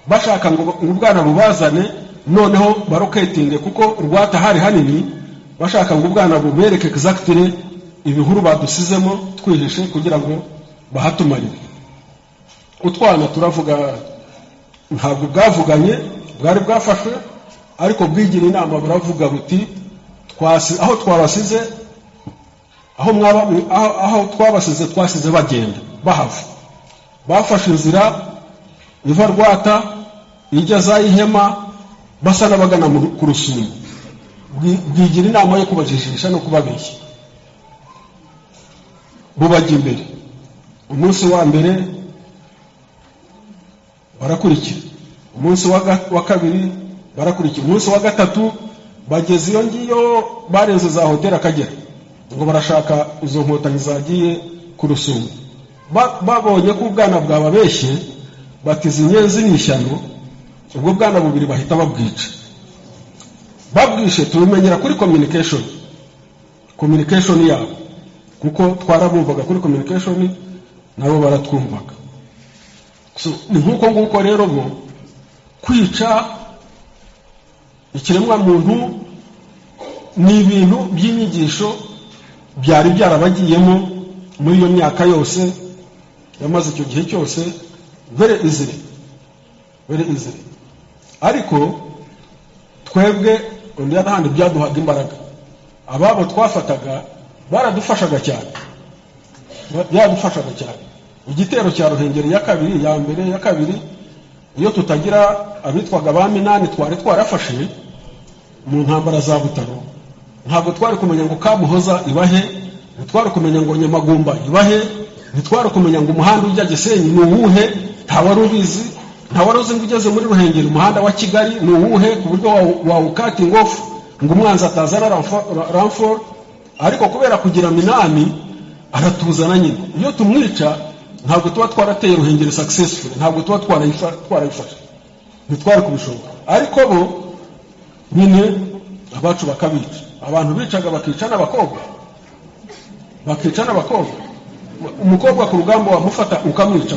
Bashaka ngo ubwana bubazane, noneho baroketinge, kuko Rwata hari hanini. Bashaka ngo ubwana bubereke exactly ibihuru badusizemo twihishe kugira ngo bahatumarire. Utwana turavuga, ntabwo bwavuganye, bwari bwafashwe, ariko bwigira inama, buravuga buti: "Aho twabasize, aho mwaba, aho twabasize, twasize bagenda bahava." Bafashe inzira iva Rwata ijya za Ihema, basa n'abagana ku Rusumo. Bwigira inama yo kubajijisha no kubabeshya, bubajya imbere. Umunsi wa mbere barakurikira, umunsi wa kabiri barakurikira, umunsi wa gatatu bageze iyo ngiyo, barenze za hoteli Akagera, ngo barashaka izo Nkotanyi zagiye ku Rusumo. Babonye ko ubwana bwababeshye, bati: "Izi nyenzi ni ishyano." Ubwo bwana bubiri bahita babwica. Babwishe tubimenyera kuri communication yabo, kuko twarabumvaga kuri communication, nabo baratwumvaga. So, ni nk'uko nguko rero bo kwica ikiremwa muntu ni ibintu by'inyigisho byari byarabagiyemo muri iyo myaka yose yamaze, icyo gihe cyose, very easily, very easily. Ariko Twebwe, on the other hand, byaduhaga imbaraga. Ababo twafataga baradufashaga cyane, byadufashaga cyane. Igitero cya Ruhengeri ya kabiri, ya mbere, ya kabiri, iyo tutagira abitwaga ba Minani twari twarafashe mu ntambara za Butaro, ntabwo twari kumenya ngo Kamuhoza ibahe, ntitwari kumenya ngo Nyamagumba ibahe, ntitwari kumenya ngo umuhanda ujya Gisenyi ni uwuhe. Ntawari ubizi, ntawari uzi ngo ugeze muri Ruhengeri umuhanda wa Kigali ni uwuhe, ku buryo wawucutting off ngo umwanzi atazana renfort. Ariko kubera kugira Minani, aratuzana nyine. Iyo tumwica, ntabwo tuba twarateye Ruhengeri successful, ntabwo tuba twarayifashe, ntitwari kubishobora. Ariko bo nyine abacu bakabica. Abantu bicaga, bakica n'abakobwa, bakica n'abakobwa. Umukobwa ku rugamba wamufata ukamwica.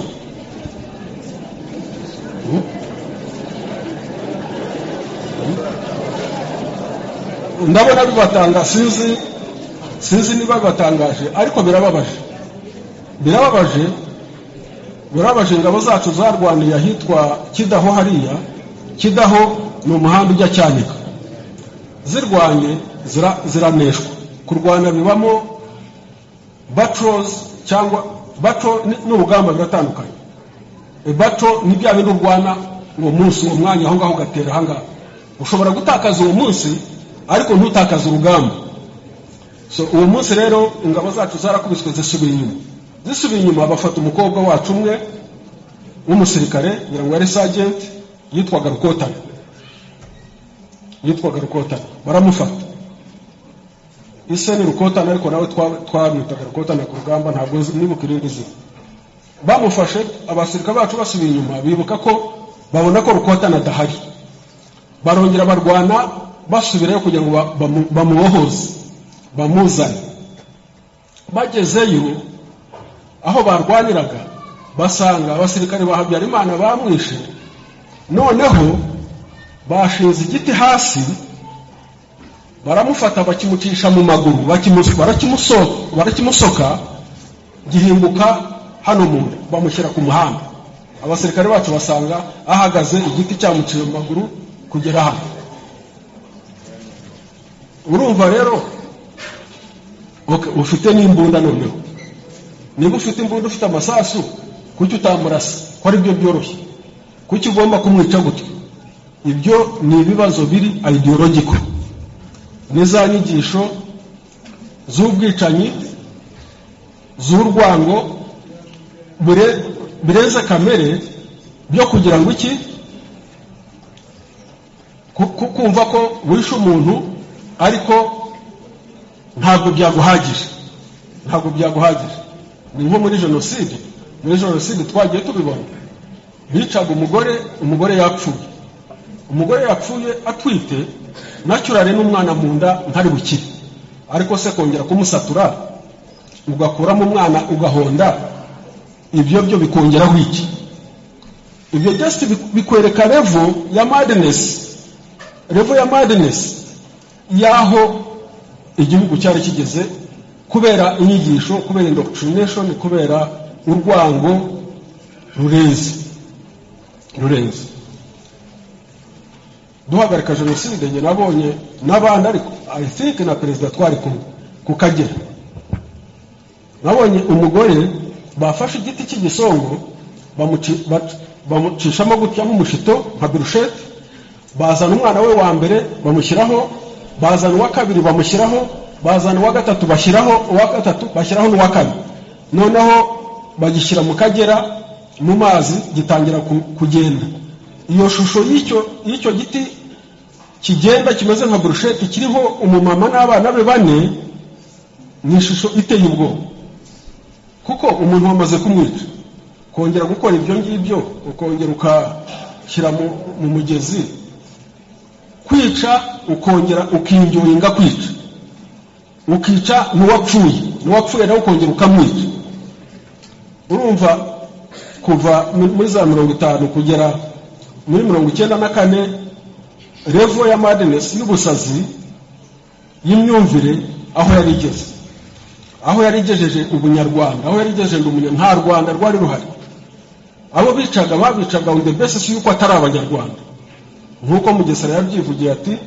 Ndabona bibatanga, sinzi niba bibatangaje, ariko birababaje, birababaje, birababaje. Ingabo zacu zarwaniye ahitwa Kidaho hariya. Kidaho ni umuhanda ujya Cyanika. Zirwanye, ziraneshwa. Kurwana bibamo battles, cyangwa battle n'urugamba biratandukanye. Battle ni bya bindi urwana uwo munsi, uwo mwanya, aho ngaho ugatera aha ngaha. Ushobora gutakaza uwo munsi, ariko ntutakaze urugamba. So uwo munsi rero ingabo zacu zarakubiswe, zisubira inyuma. Zisubiye inyuma, bafata umukobwa wacu umwe w'umusirikare, ngira ngo yari sergeant, yitwaga Rukotana, yitwaga Rukotana. Baramufata. Ise ni Rukotana, ariko nawe twamwitaga Rukotana ku rugamba, ntabwo nibuka irindi zina. Bamufashe, abasirikare bacu basubiye inyuma, bibuka ko babona ko Rukotana adahari. Barongera barwana, basubirayo kugira ngo bamubohoze, bamuzane. Bagezeyo aho barwaniraga, basanga abasirikare ba Habyarimana bamwishe. Noneho bashinze igiti hasi, baramufata, bakimucisha mu maguru, barakimusoka, gihinguka hano mu nda, bamushyira ku muhanda. Abasirikare bacu basanga ahagaze, igiti cyamuciye mu maguru kugera hano. Urumva rero, ufite n'imbunda. Noneho niba ufite imbunda, ufite amasasu, kuki utamurasa, ko ari byo byoroshye? Kuki ugomba kumwica gutyo? Ibyo ni ibibazo biri ideological, ni za nyigisho z'ubwicanyi, z'urwango birenze kamere, byo kugira ngo iki? Kumva ko wishe umuntu ariko ntabwo byaguhagije, ntabwo byaguhagije. Ni nko muri jenoside. Muri jenoside twagiye tubibona, bicaga umugore, umugore yapfuye, umugore yapfuye atwite, naturally n'umwana mu nda ntari bukire. Ariko se kongera kumusatura, ugakuramo umwana, ugahonda, ibyo byo bikongeraho iki? Ibyo just bikwereka level ya madness, level ya madness y'aho igihugu cyari kigeze, kubera inyigisho, kubera indoctrination, kubera urwango rurenze, rurenze. Duhagarika jenoside, njye nabonye n'abandi, ariko I think na perezida twari kumwe ku Kagera, nabonye umugore bafashe igiti cy'igisongo, bamucishamo gutya nk'umushito, nka burushete. Bazana umwana we wa mbere bamushyiraho, bazana uwa kabiri bamushyiraho, bazana uwa gatatu bashyiraho, uwa gatatu bashyiraho, n'uwa kane. Noneho bagishyira mu Kagera mu mazi, gitangira kugenda. Iyo shusho y'icyo giti kigenda kimeze nka burusheti, kiriho umumama n'abana be bane, ni ishusho iteye ubwoba, kuko umuntu wamaze kumwica, kongera gukora ibyo ngibyo, ukongera ukashyira mu mugezi, kwica, ukongera ukenjoyinga kwica, ukica n'uwapfuye, n'uwapfuye nawe ukongera ukamwica. Urumva, kuva muri za 50 kugera muri 94, level ya madness, y'ubusazi, y'imyumvire, aho yari igeze, aho yari igejeje ubunyarwanda, aho yari igejeje umunya, nta Rwanda rwari ruhari. Abo bicaga, babicaga on the basis y'uko atari Abanyarwanda. Nk'uko Mugesera yabyivugiye ati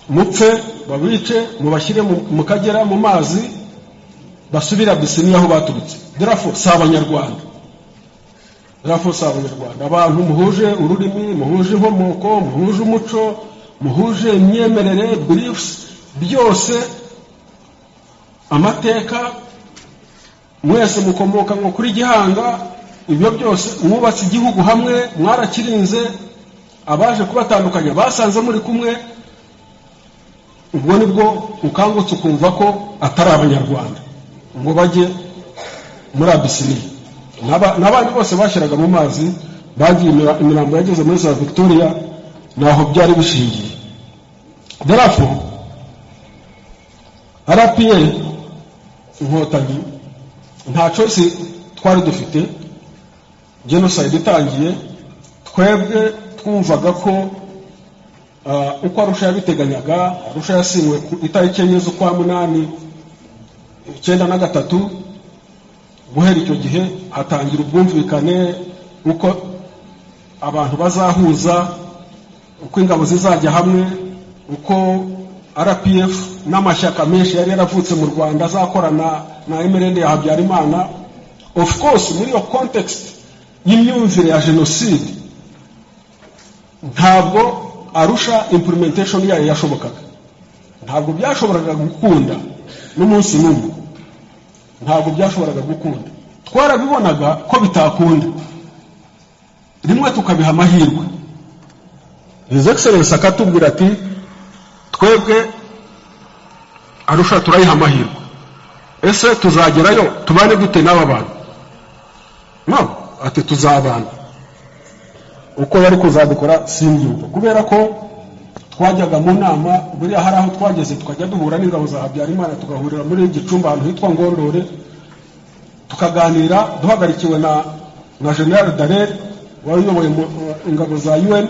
mupfe, babice, mubashyire mu Kagera mu mazi, basubire Abisiniya aho baturutse. Therefore si Abanyarwanda, therefore si Abanyarwanda. Abantu muhuje ururimi, muhuje inkomoko, muhuje umuco, muhuje imyemerere, beliefs, byose, amateka, mwese mukomoka ngo kuri Gihanga, ibyo byose, mwubatse igihugu hamwe, mwarakirinze, abaje kubatandukanya basanze muri kumwe. Ubwo nibwo ukangutse ukumva ko atari Abanyarwanda, ngo bajye muri Abisiniya. N'abandi bose bashyiraga mu mazi bagiye, imirambo yageze muri za Victoria, naho byari bishingiye. Therefore RPA Inkotanyi nta choice twari dufite. Genocide itangiye, twebwe twumvaga ko uko Arusha yabiteganyaga, Arusha yasinywe ku itariki 4 z'ukwa munani 93. Guhera icyo gihe hatangira ubwumvikane uko abantu bazahuza, uko ingabo zizajya hamwe, uko RPF n'amashyaka menshi yari yaravutse mu Rwanda azakorana na MRND ya Habyarimana. Of course, muri iyo context y'imyumvire ya jenoside, ntabwo Arusha implementation yayo yashobokaga, ntabwo byashoboraga gukunda n'umunsi n'umwe, ntabwo byashoboraga gukunda. Twarabibonaga ko bitakunda, rimwe tukabiha amahirwe. His Excellence akatubwira ati twebwe Arusha turayiha amahirwe, ese tuzagerayo tubane dute n'aba bantu? No ati tuzabana. Uko yari kuzabikora simbyumva, kubera ko twajyaga mu nama, buriya hari aho twageze tukajya duhura n'ingabo za Habyarimana, tugahurira muri Gicumbi ahantu hitwa Ngondore, tukaganira duhagarikiwe na General Dallaire wari uyoboye ingabo za UN,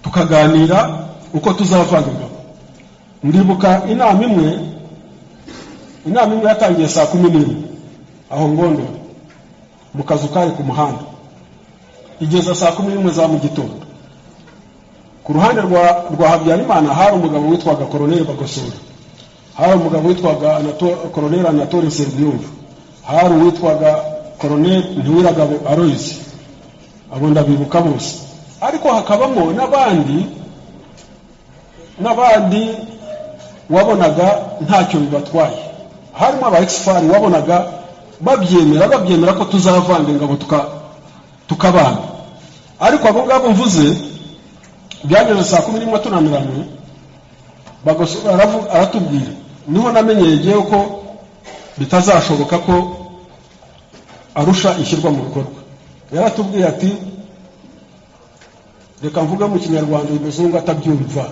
tukaganira uko tuzavanga ingabo. Ndibuka inama imwe yatangiye saa 11 aho Ngondore mu kazu kari ku muhanda, igeza saa 11 za mu gitondo. Ku ruhande rwa Habyarimana hari umugabo witwaga Koroneli Bagosora, hari umugabo witwaga Koroneli Anatole Nsengiyumva, hari uwitwaga Koroneli Ntiwiragabo Aloys, abo ndabibuka bose. Ariko hakabamo n'abandi wabonaga ntacyo bibatwaye, harimo aba ex-FAR wabonaga babyemera ko tuzavanga ingabo tukabana. Ariko abo ngabo mvuze, byageze saa 11 tunaniranywe, aratubwira, niho namenyeye ko bitazashoboka ko Arusha ishyirwa mu bikorwa. Yaratubwiye ati reka mvuge mu Kinyarwanda uyu muzungu atabyumva,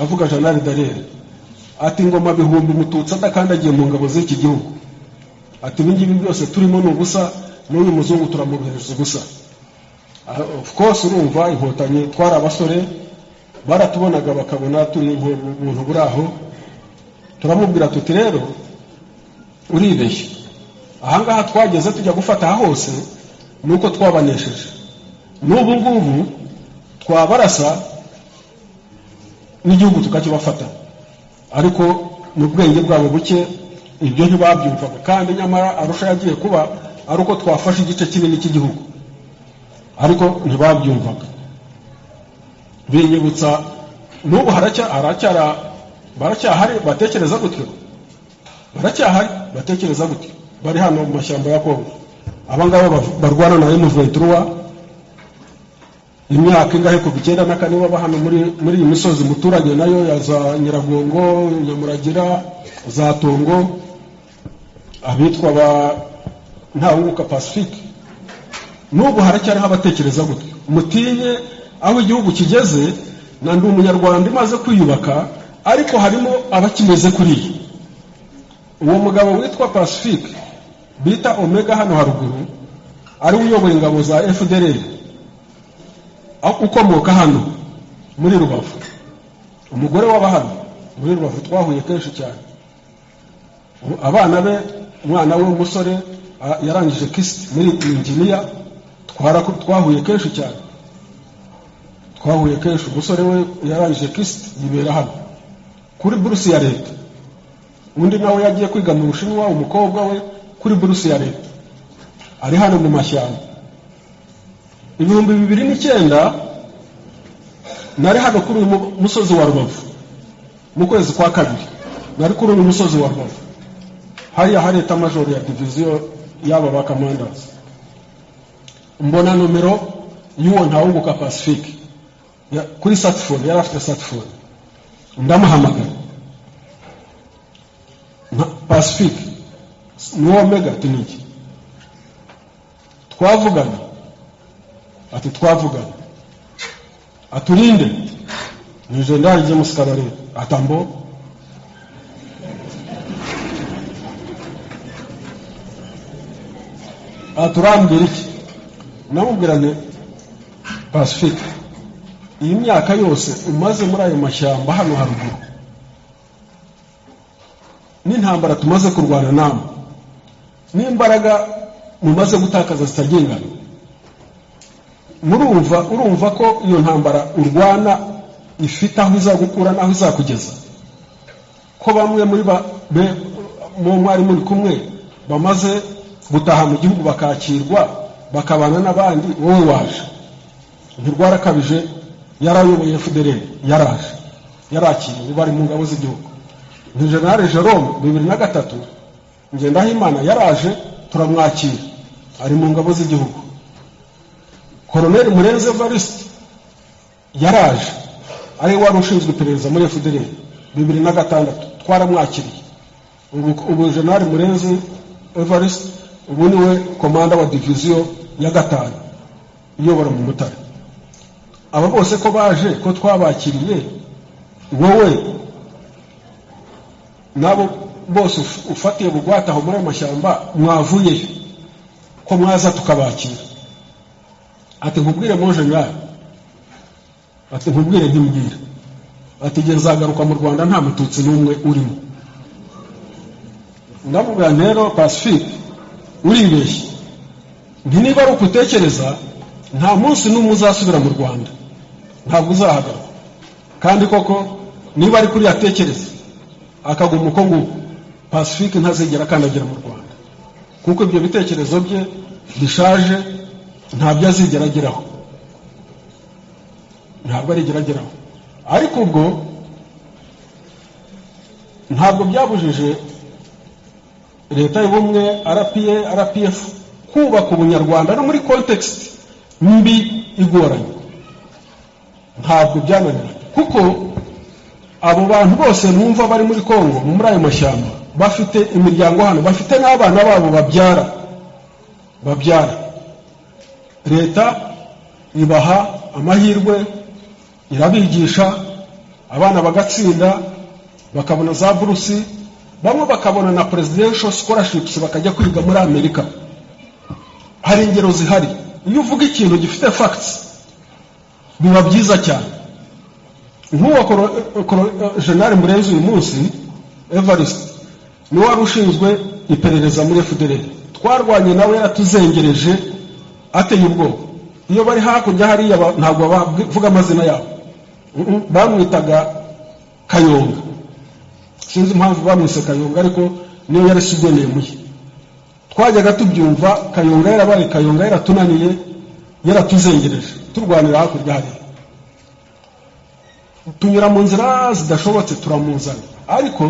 avuga Jenerali Dallaire, ati ngoma bihumbi Mututsi adakandagiye mu ngabo z'iki gihugu, ati ibi ngibi byose turimo ni ubusa, n'uyu muzungu turamuhereza ubusa. Of course, urumva Inkotanyi twari abasore, baratubonaga bakabona turi ubuntu buri aho. Turamubwira tuti rero uribeshye, ahangaha twageze tujya gufata aha hose ni uko twabanesheje, n'ubu ngubu twabarasa n'igihugu tukakibafata. Ariko mu bwenge bwabo buke ibyo ntibabyumvaga, kandi nyamara Arusha yagiye kuba ari uko twafashe igice kinini cy'igihugu, ariko ntibabyumvaga. Binyibutsa n'ubu baracyahari batekereza gutyo, baracyahari batekereza gutyo, bari hano mu mashyamba ya Kongo, abangaba barwana na M23 imyaka ingahe, kuva 94, baba hano muri iyi misozi muturanye nayo ya za Nyiragongo, Nyamuragira, za Tongo, abitwa ba Ntawunguka Pacifique. N'ubu haracyariho abatekereza gutyo. Mutinye aho igihugu kigeze na Ndi Umunyarwanda imaze kwiyubaka, ariko harimo abakimeze kuriya. Uwo mugabo witwa Pacifique bita Omega hano haruguru, ari we uyoboye ingabo za FDLR, ukomoka hano muri Rubavu, umugore w'aba hano muri Rubavu, twahuye kenshi cyane. Abana be, umwana we w'umusore yarangije KIST muri engineer. Twahuye kenshi cyane, twahuye kenshi. Umusore we yarangije KIST, yibera hano kuri buruse ya leta. Undi nawe yagiye kwiga mu Bushinwa, umukobwa we, kuri buruse ya leta, ari hano mu mashyamba. 2009 nari hano kuri uyu musozi wa Rubavu mu kwezi kwa kabiri. Nari kuri uyu musozi wa Rubavu, hariya hari état-major ya diviziyo y'aba ba commanders. Mbona nomero y'uwo Ntawunguka Pacifique kuri smartphone, yari afite smartphone. Ndamuhamagara: "Pacifique, niwo Omega?" Ati: "Niki twavugana?" Ati: "Twavugana." "Aturinde ni General James Kabarebe." Atambo aturambwira iki? Namubwira nti: "Pacifique, iyi myaka yose umaze muri ayo mashyamba hano haruguru, n'intambara tumaze kurwana namwe, n'imbaraga mumaze gutakaza zitagengana, murumva, urumva ko iyo ntambara urwana ifite aho izagukura n'aho izakugeza, ko bamwe muri ba mu mwari muri kumwe bamaze gutaha mu gihugu, bakakirwa, bakabana n'abandi, wowe waje ntirwarakabije?" Yarayoboye FDLR, yaraje, yarakiriwe, bari mu ngabo z'igihugu. Ni General Jerome, 2003 Ngendahimana yaraje, turamwakira, ari mu ngabo z'igihugu. Colonel Murenzi Evariste yaraje, ari wari ushinzwe iperereza muri FDLR, 2006 twaramwakiriye. Ubu General Murenzi Evariste ubu niwe komanda wa diviziyo ya gatanu iyobora mu Mutara. Aba bose ko baje, ko twabakiriye, wowe nabo bose ufatiye bugwate aho muri ayo mashyamba, mwavuyeyo, ko mwaza tukabakira? Ati: "Nkubwire, mon général." Ati: "Nkubwire." "Ntimbwira." Ati: "Igihe nzagaruka mu Rwanda nta Mututsi n'umwe urimo." Ndamubwira nti: "Rero Pacifique, uribeshye." Nti: "Niba ari uko utekereza, nta munsi n'umwe uzasubira mu Rwanda, ntabwo uzahagaruka." Kandi koko, niba ari kuri yatekereza akaguma uko nguko, Pacifique ntazigera akandagira mu Rwanda, kuko ibyo bitekerezo bye bishaje ntabyo azigera ageraho, ntabwo arigera ageraho. Ariko ubwo ntabwo byabujije leta y'ubumwe, RPA, RPF, kubaka ubunyarwanda no muri context mbi igoranye. Ntabwo byananiranye, kuko abo bantu bose mwumva bari muri Kongo, muri ayo mashyamba, bafite imiryango hano, bafite n'abana babo babyara. Leta ibaha amahirwe, irabigisha, abana bagatsinda, bakabona za burusi, bamwe bakabona na presidential scholarships, bakajya kwiga muri Amerika. Hari ingero zihari. Iyo uvuga ikintu gifite facts biba byiza cyane. Nk'uwo General Murenzi uyu munsi Evariste, niwe wari ushinzwe iperereza muri FDLR. Twarwanye nawe, yaratuzengereje, ateye ubwoba. Iyo bari hakurya hariya ntabwo bavuga amazina yabo. Bamwitaga Kayonga. Sinzi impamvu bamwise Kayonga, ariko niyo yari pseudonym ye. Twajyaga tubyumva Kayonga, yarabaye Kayonga, yaratunaniye, yaratuzengereje, turwanira hakurya hariya, tunyura mu nzira zidashobotse, turamuzana. Ariko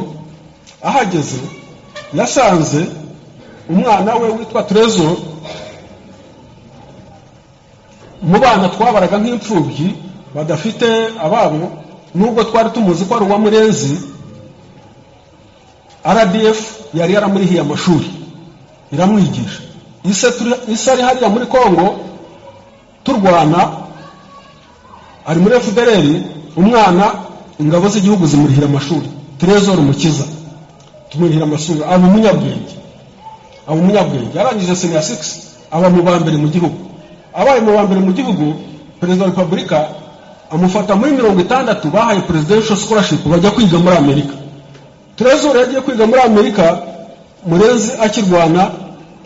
ahageze yasanze umwana we witwa Trezor mu bana twabaraga nk'imfubyi badafite ababo, nubwo twari tumuzi ko ari uwa Murenzi. RDF yari yaramurihiye amashuri, iramwigisha. Ise ari hariya muri Congo turwana, ari muri FDLR. Umwana ingabo z'igihugu zimurihira amashuri, Trezor Mukiza, tumurihira amashuri, aba umunyabwenge, aba umunyabwenge. Yarangije senior 6, aba mu ba mbere mu gihugu. Abaye mu ba mbere mu gihugu, Perezida wa Repubulika amufata muri 60 bahaye presidential scholarship, bajya kwiga muri Amerika. Trezor yagiye kwiga muri Amerika Murenzi akirwana,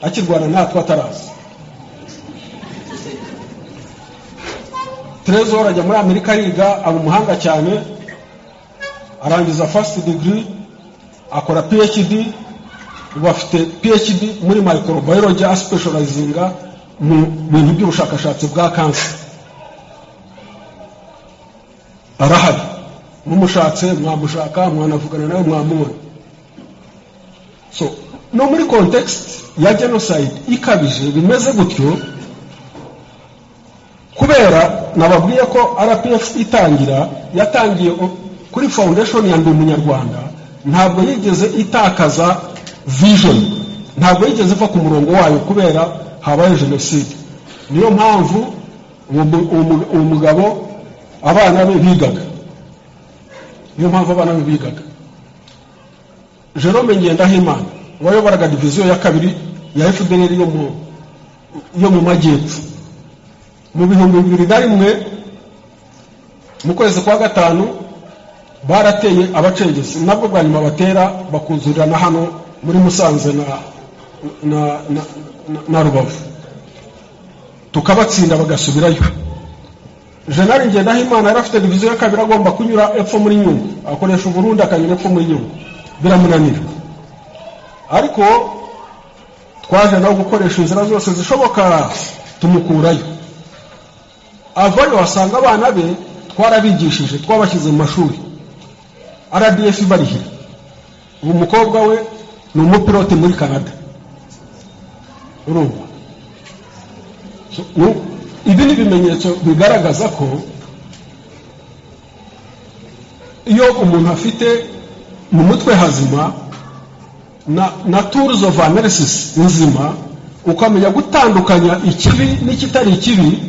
akirwana natwe, ataraza. Trezor ajya muri Amerika ariga, aba umuhanga cyane, arangiza first degree, akora PhD. Ubu afite PhD muri microbiology, aspecializinga mu bintu by'ubushakashatsi bwa cancer. Arahari, mumushatse mwamushaka, mwanavugana nawe, mwamubona. So no muri context ya genocide ikabije bimeze gutyo, kubera nababwiye ko RPF itangira yatangiye kuri foundation ya Ndi Umunyarwanda, ntabwo yigeze itakaza vision, ntabwo yigeze iva ku murongo wayo kubera habaye jenoside. Niyo mpamvu uwo mugabo abana be bigaga, niyo mpamvu abana be bigaga. Jerome Ngendahimana wayoboraga diviziyo ya kabiri ya FDLR yo mu majyepfo, mu 2001 mu kwezi kwa gatanu barateye abacengezi, nabwo bwa nyuma batera bakuzurira na hano muri Musanze na Rubavu, tukabatsinda bagasubirayo. Jenerali Ngendahimana yari afite diviziyo ya kabiri, agomba kunyura epfo muri Nyungwe, akoresha Uburundi akanyura epfo muri Nyungwe, biramunanira. Ariko twaje nawe gukoresha inzira zose zishoboka, tumukurayo, avayo asanga abana be twarabigishije, twabashyize mu mashuri, RDF ibarihira. Ubu umukobwa we ni umupilote muri Canada. Urumva, ibi ni ibimenyetso bigaragaza ko iyo umuntu afite mu mutwe hazima na tools of analysis nzima, ukamenya gutandukanya ikibi n'ikitari ikibi,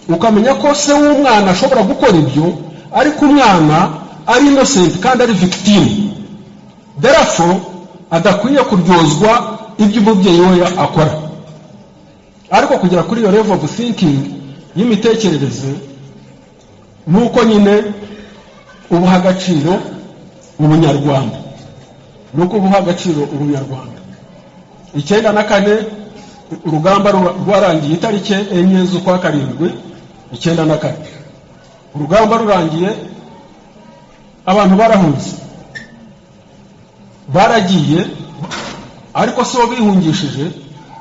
ukamenya ko se w'umwana ashobora gukora ibyo ariko umwana ari innocent kandi ari victim, therefore adakwiye kuryozwa ibyo umubyeyi we akora. Ariko kugera kuri iyo level of thinking, y'imitekerereze, ni uko nyine ubuha agaciro ubunyarwanda, ni uko ubuha agaciro ubunyarwanda. 94 urugamba rwarangiye itariki 4 z'ukwa karindwi 94. Urugamba rurangiye abantu barahunze, baragiye, ariko si bo bihungishije,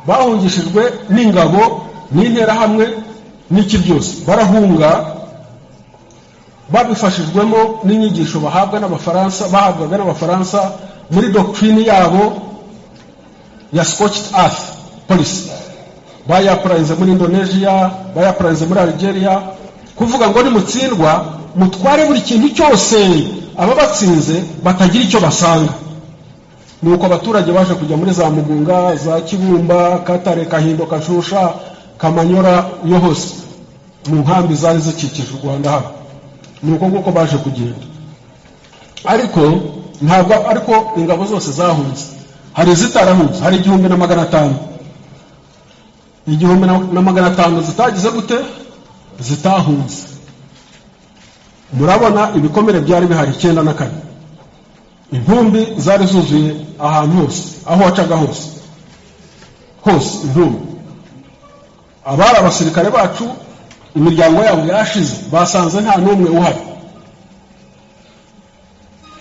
bahungishijwe n'ingabo n'interahamwe n'iki byose. Barahunga babifashijwemo n'inyigisho bahabwa n'Abafaransa, bahabwaga n'Abafaransa muri doctrine yabo ya scorched earth policy. Bayapplyinze muri Indonesia, bayapplyinze muri Algeria, kuvuga ngo nimutsindwa mutware buri kintu cyose, ababatsinze batagira icyo basanga. Nuko abaturage baje kujya muri za Mugunga, za Kibumba, Katare, Kahindo, Kashusha, Kamanyora, iyo hose mu nkambi zari zikikije u Rwanda hano. Ni uko nguko baje kugenda. Ariko ntabwo ariko ingabo zose zahunze, hari izitarahunze. Hari 1500, 1500 zitagize gute, zitahunze. Murabona ibikomere byari bihari 94, intumbi zari zuzuye ahantu hose, aho wacaga hose hose intumbi. Abari abasirikare bacu imiryango yabo yashize, basanze nta n'umwe uhari.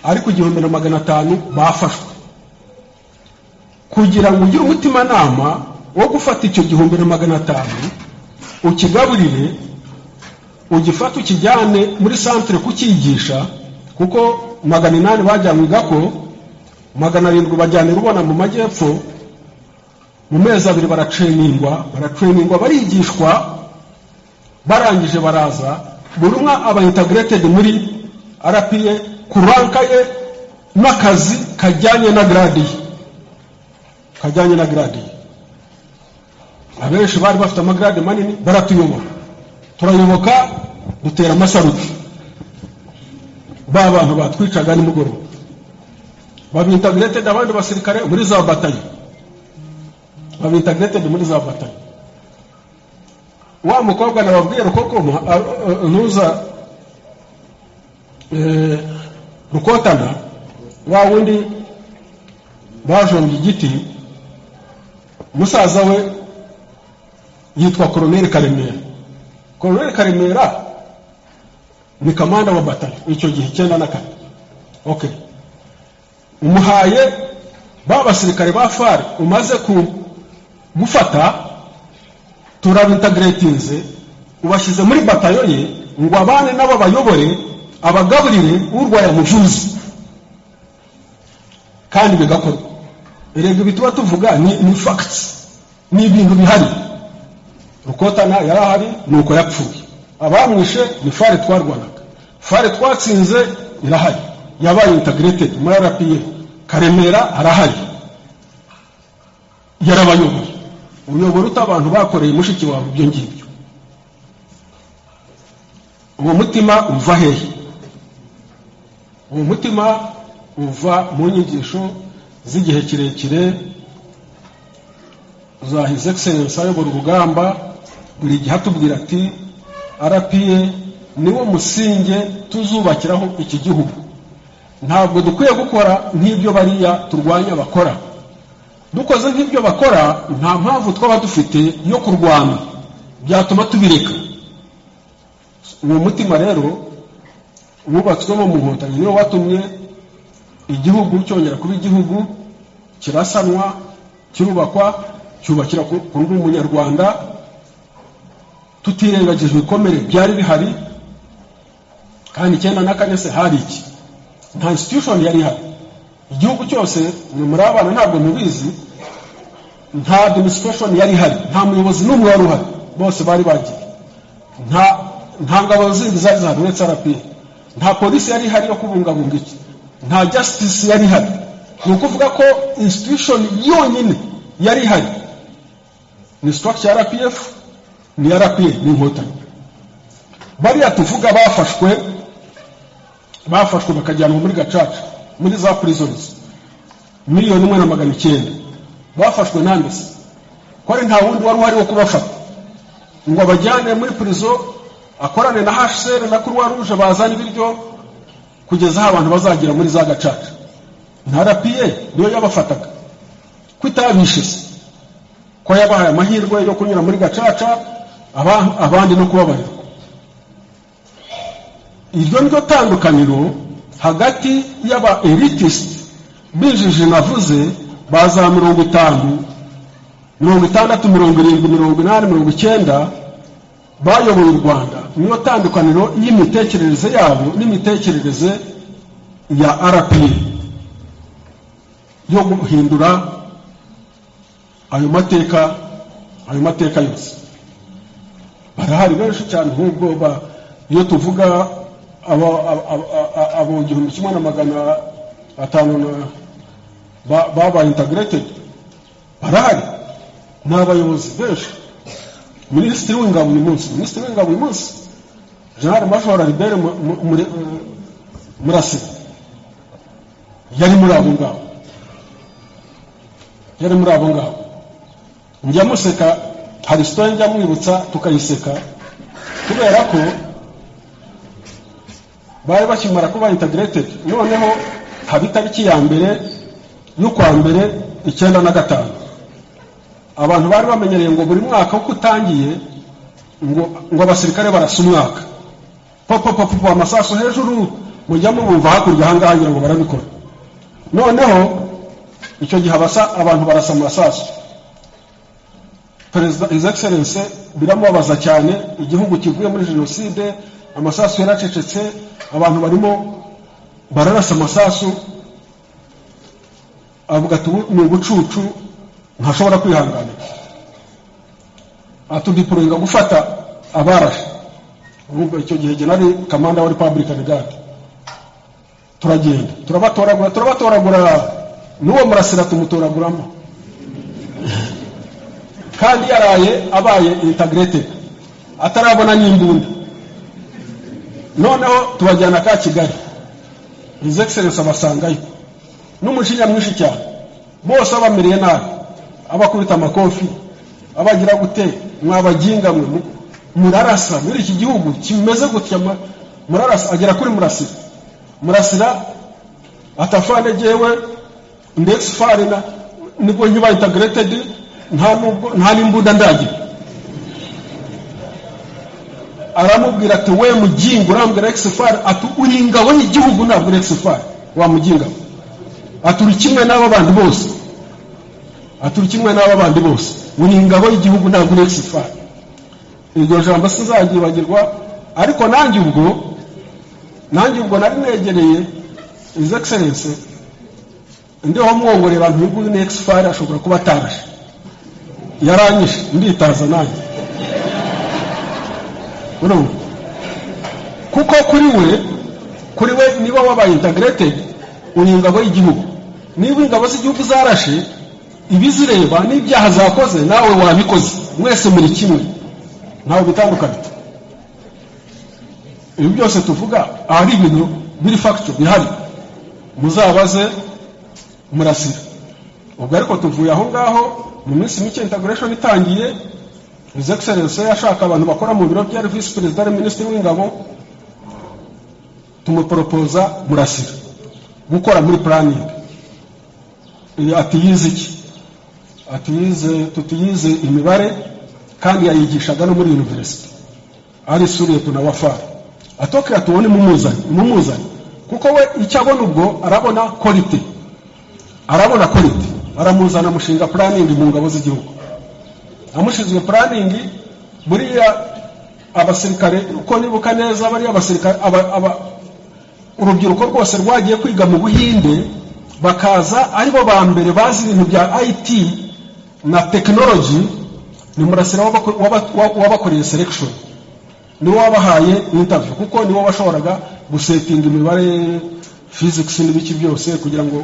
Ariko 1500 bafashwe. Kugira ngo ugire umutimanama wo gufata icyo 1500 ukigaburire, ugifate ukijyane muri centre kucyigisha, kuko 800 bajyanywe Gako, 700 bajyana i Rubona mu majyepfo. Mu mezi 2 baratrainingwa, baratrainingwa, barigishwa, barangije baraza, buri umwe aba integrated muri RPA ku rank ye n'akazi kajyanye na grade ye, kajyanye na grade ye. Abenshi bari bafite amagrade manini, baratuyobora, turayoboka, dutera amasaruti ba bantu batwicaga nimugoroba. Baba integrated abandi basirikare muri za batayo, baba integrated muri za batayo. Wa mukobwa nababwiye Rukokoma, ntuza Rukotana, wa wundi bajombye igiti, musaza we yitwa Koroneli Karemera. Koroneli Karemera Ni kamanda wa batayo icyo gihe, 94. Okay, umuhaye ba basirikare ba FAR umaze gufata, turabintegratinze, ubashyize muri batayo ye ngo abane nabo, bayobore, abagaburire, urwaye amuvuze, kandi bigakorwa. Erega ibi tuba tuvuga ni facts, ni ibintu bihari. Rukotana yari ahari, ni uko yapfuye. Abamwishe ni FAR twarwanaga, FAR twatsinze irahari, yabaye integrated muri RPA. Karemera arahari, yarabayoboye. Uyobora ute abantu bakoreye mushiki wawe ibyo ngibyo? Uwo mutima uva hehe? Uwo mutima uva mu nyigisho z'igihe kirekire za His Excellence ayobora urugamba. Buri gihe atubwira ati: "RPA niwo musinge tuzubakiraho iki gihugu. Ntabwo dukwiye gukora nk'ibyo bariya turwanya bakora. Dukoze nk'ibyo bakora, nta mpamvu twaba dufite yo kurwana, byatuma tubireka." Uwo mutima rero wubatswemo mu Nkotanyi niwo watumye igihugu cyongera kuba igihugu, kirasanwa, kirubakwa, cyubakira ku ndi Umunyarwanda, tutirengagije ibikomere byari bihari. Kandi 94 se hari iki? Nta institution yari ihari. Igihugu cyose, mwe muri abana ntabwo mubizi, nta administration yari ihari, nta muyobozi n'umwe wari uhari, bose bari bagiye. Nta ngabo zindi zari zihari uretse RPA, nta polisi yari ihari yo kubungabunga iki, nta justice yari ihari. Ni ukuvuga ko institution yonyine yari ihari ni structure ya RPF, ni RPA, ni Inkotanyi. Bariya tuvuga bafashwe bakajyanwa muri Gacaca, muri za prisons, 1,900,000, bafashwe nande se, ko ari nta wundi wari uhari wo kubafata ngo abajyane muri prison, akorane na HCR na Croix Rouge, bazane ibiryo kugeza aho abantu bazagera muri za Gacaca? Nta RPA niyo yabafataga? Ko itabishe se, ko yabahaye amahirwe yo kunyura muri Gacaca, abandi no kubabarirwa? Iryo niryo tandukaniro hagati y'aba elitist bijije navuze ba za 50, 60, 70, 80, 90 bayoboye u Rwanda. Niyo tandukaniro y'imitekerereze yabo n'imitekerereze ya RPA yo guhindura ayo mateka yose. Barahari benshi cyane. Nk'ubwo iyo tuvuga abo 1500 na babaye integrated, barahari, ni abayobozi benshi. Minisitiri w'ingabo uyu munsi, General Major Albert Murasira, yari muri abo ngabo, yari muri abo ngabo. Njya museka, hari story njya mwibutsa tukayiseka, kubera ko bari bakimara kuba integrated, noneho haba itariki ya mbere y'ukwa mbere 95. Abantu bari bamenyereye ngo buri mwaka uko utangiye ngo abasirikare barasa umwaka, popopopo, amasasu hejuru, mujya mubumva hakurya ahangaha, ngira ngo barabikora. Noneho icyo gihe abasa abantu barasa amasasu, Perezida His Excellence biramubabaza cyane. Igihugu kivuye muri jenoside, amasasu yaracecetse, abantu barimo bararasa amasasu. Avuga ati: "Ubu ni ubucucu ntashobora kwihanganira." Atudeployinga gufata abarashe. Urumva icyo gihe jye nari kamanda wa Republican Guard. Turagenda, turabatoragura, turabatoragura, n'uwo Murasira tumutoraguramo, kandi yaraye abaye integrated, atarabona n'imbunda. Noneho tubajyana ka Kigali, His Excellence abasangayo n'umujinya mwinshi cyane, bose abamereye nabi, abakubita amakofi, abagira gute: "Mwabaginga mwe, murarasa muri iki gihugu kimeze gutya, murarasa?" Agera kuri Murasira. Murasira ati: "Afande, jyewe ndetse FAR na nibwo nkiba integrated, nta nubwo nta n'imbunda ndagira." Aramubwira ati: "We mugingo, urambwira ex-FAR?" Ati: "Uri ingabo y'igihugu, ntabwo uri ex-FAR, wa muginga." Ati: "Uri kimwe n'abo bandi bose." Ati: "Uri kimwe n'abo bandi bose, uri ingabo y'igihugu, ntabwo uri ex-FAR." Iryo jambo sinzagibagirwa. Ariko nanjye ubwo nari negereye His Excellence, ndiho mwongorera abantu: "Uyu ni ex-FAR, ashobora kuba atarashe, yaranyishe." Nditaza nanjye, urumva, kuko kuri we niba wabaye integrated, uri ingabo y'igihugu. Niba ingabo z'igihugu zarashe, ibizireba n'ibyaha zakoze nawe wabikoze, mwese muri kimwe, ntawe bitandukanye. Ibi byose tuvuga ahari ibintu biri factual, bihari, muzabaze Murasira. Ubwo ariko tuvuye aho ngaho, mu minsi mike integration itangiye, His Excellence ashaka abantu bakora mu biro bya Vice Perezida, ari Minisitiri w'Ingabo, tumuporopoza Murasira gukora muri planning. Ati: "Yize iki?" Ati: "Yize." Tuti: "Yize imibare, kandi yayigishaga no muri university, ari sous-lieutenant wa FAR." Atokera tubone mumuzanye, mumuzanye, kuko we icyo abona ubwo arabona quality, arabona quality. Aramuzana, amushinga planning mu ngabo z'igihugu. Amushinzwe planning, buriya abasirikare, uko nibuka neza, bariya abasirikare, urubyiruko rwose rwagiye kwiga mu Buhinde, bakaza aribo ba mbere bazi ibintu bya IT na technology, ni Murasira wabakoreye selection, niwe wabahaye interview, kuko niwe washoboraga gusetinga imibare, physics n'ibiki byose, kugira ngo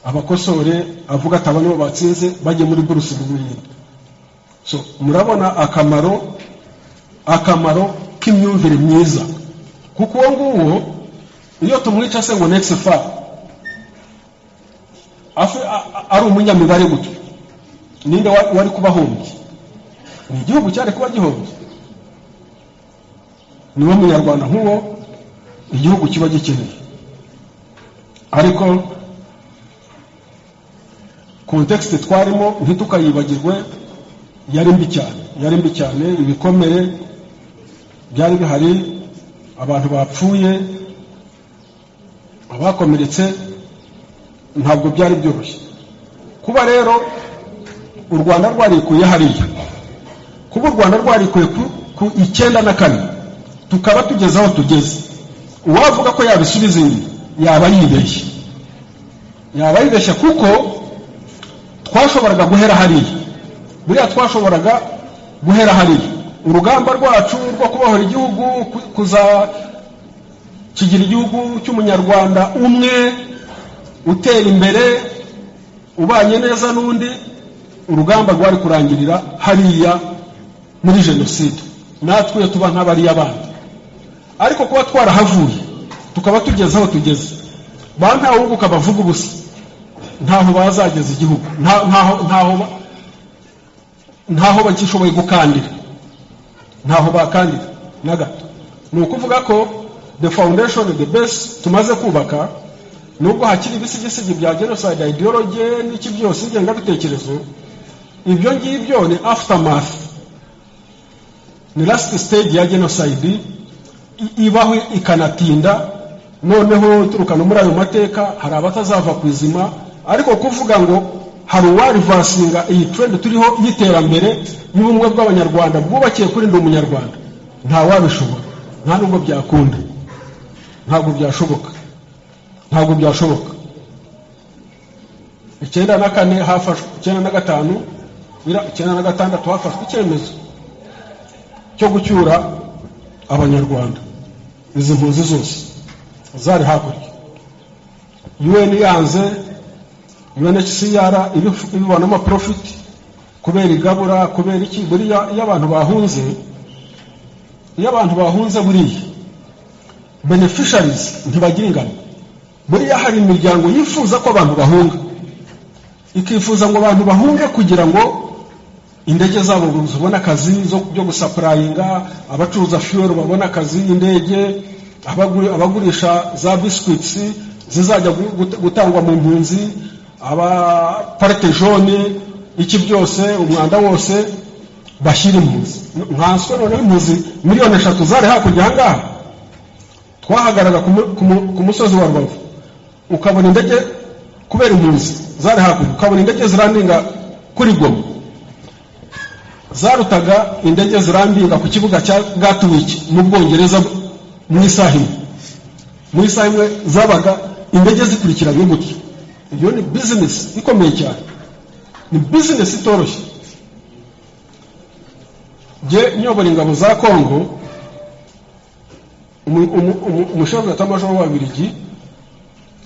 abakosore, avuga ati: "Aba nibo batsinze, bajye muri buruse mu Buhinde." So murabona akamaro k'imyumvire myiza, kuko uwo nguwo iyo tumwica se ngo next fa ari umunyamibare gutyo, ninde wari kuba ahombye? Ni igihugu cyari kuba gihombye. Niwo munyarwanda nk'uwo igihugu kiba gikeneye. Ariko context twarimo, ntitukayibagirwe, yari mbi cyane, yari mbi cyane. Ibikomere byari bihari, abantu bapfuye, abakomeretse, ntabwo byari byoroshye. Kuba rero u Rwanda rwarikuye hariya, kuba u Rwanda rwarikuye ku 94, tukaba tugeze aho tugeze, uwavuga ko yabisubiza inyuma yaba yibeshye, yaba yibeshye, kuko twashoboraga guhera hariya. Buriya twashoboraga guhera hariya urugamba rwacu rwo kubohora igihugu, kuza kigira igihugu cy'Umunyarwanda umwe utera imbere, ubanye neza n'undi. Urugamba rwari kurangirira hariya muri jenoside, natwe iyo tuba nk'abariya bandi. Ariko kuba twarahavuye, tukaba tugeze aho tugeze, ba ntawunguka bavuga ubusa, ntaho bazageza igihugu, ntaho bagishoboye gukandira, ntaho bakandira na gato. Ni ukuvuga ko the foundation, the base tumaze kubaka, nubwo hakiri ibisigisigi bya genocide ideology n'iki byose, ingengabitekerezo, ibyo ngibyo ni aftermath, ni last stage ya genocide ibaho ikanatinda. Noneho ituruka no muri ayo mateka, hari abatazava ku izima. Ariko kuvuga ngo hari uwarivasinga iyi trend turiho y'iterambere, y'ubumwe bw'Abanyarwanda bwubakiye kuri Ndi Umunyarwanda, nta wabishobora, nta nubwo byakunda, ntabwo byashoboka, ntabwo byashoboka. 94 hafashwe, 95, 96 hafashwe icyemezo cyo gucyura Abanyarwanda, izi mpunzi zose zari hakurya. UN yanze, UNHCR ibibonamo profit kubera igabura, kubera iki. Buriya iyo abantu bahunze, iyo abantu bahunze, buriya beneficiaries ntibagira ingano. Buriya hari imiryango yifuza ko abantu bahunga, ikifuza ngo abantu bahunge kugira ngo indege zabo zibone akazi byo gusapurayinga, abacuruza fuel babone akazi, indege, abagurisha za biscuits zizajya gutangwa mu mpunzi, aba parite jaune, iki byose, umwanda wose bashyira impunzi. Nkanswe noneho impunzi 3 miliyoni zari hakurya aha ngaha. Twahagaraga ku musozi wa Rubavu, ukabona indege, kubera impunzi zari hakurya, ukabona indege zilandinga kuri Goma zarutaga indege zilandinga ku kibuga cya Gatwick mu Bwongereza mu isaha imwe. Mu isaha imwe zabaga indege zikurikiranye gutyo. Iyo ni business ikomeye cyane, ni business itoroshye. Jye nyobora ingabo za Kongo, umushefu d'état-major w'Ababiligi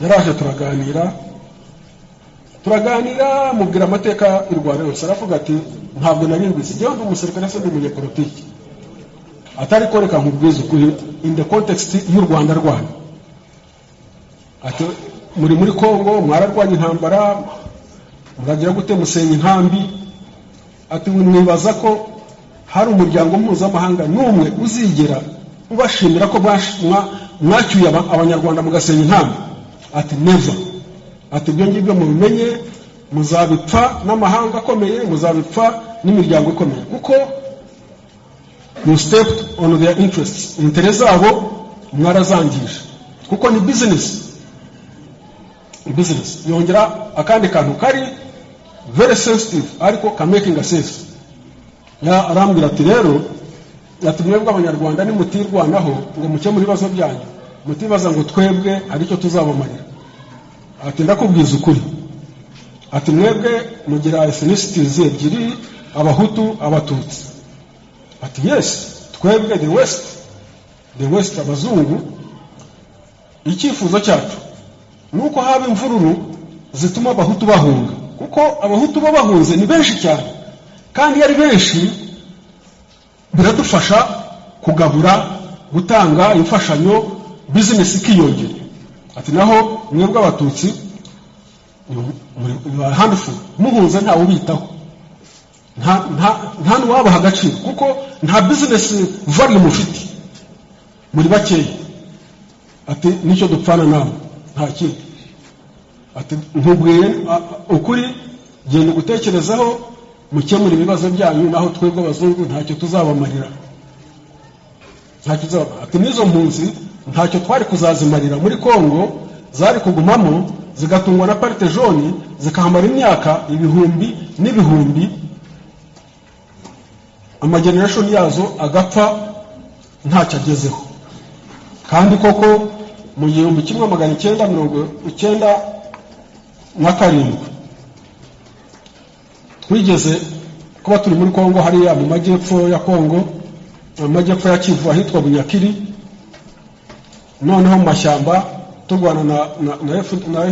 yaraje, turaganira, turaganira, mubwira amateka y'u Rwanda yose. Aravuga ati: "Ntabwo nari mbizi, njyewe ndi umusirikare, se ndi umunyepolitiki." Atari ko reka nkubwize ukuri in the context y'u Rwanda rwanyu. Ati: Muri Kongo mwararwanya intambara, muragira gute, musenya inkambi." Ati: "Mwibaza ko hari umuryango mpuzamahanga n'umwe uzigera ubashimira ko mwacyuye Abanyarwanda mugasenya inkambi?" Ati: "Never." Ati: "Ibyo ngibyo mubimenye, muzabipfa n'amahanga akomeye, muzabipfa n'imiryango ikomeye, kuko you stepped on their interests, intérêts zabo mwarazangije, kuko ni business, ni business." Yongera akandi kantu kari very sensitive ariko ka making a sense. Ya, arambwira ati: "Rero," ati, "mwebwe Abanyarwanda nimutirwanaho ngo mukemure ibibazo byanyu, mutibaza ngo twebwe hari icyo tuzabamarira." Ati: "Ndakubwiza ukuri," ati, "mwebwe mugira ethnicities ebyiri, Abahutu, Abatutsi." Ati: "Yes, twebwe the West, abazungu, icyifuzo cyacu ni uko haba imvururu zituma Abahutu bahunga, kuko Abahutu bo bahunze ni benshi cyane, kandi iyo ari benshi biradufasha kugabura, gutanga imfashanyo, business ikiyongera." Ati: "Naho mwebwe Abatutsi muri handful, muhunze ntawe ubitaho, nta n'uwabaha agaciro, kuko nta business value mufite, muri bakeya." Ati: "Nicyo dupfana nawe, nta kindi." Ati: "Nkubwiye ukuri, genda ugutekerezaho mukemura ibibazo byanyu, naho twebwe abazungu ntacyo tuzabamarira, ntacyo tuzabamarira." Ati: "N'izo mpunzi ntacyo twari kuzazimarira muri Kongo, zari kugumamo zigatungwa na parite jaune, zikahamara imyaka ibihumbi n'ibihumbi, amagenerations yazo agapfa ntacyo agezeho." Kandi koko mu 1997 twigeze kuba turi muri Kongo, hariya mu majyepfo ya Kongo, mu majyepfo ya Kivu, ahitwa Bunyakiri, noneho mu mashyamba turwana na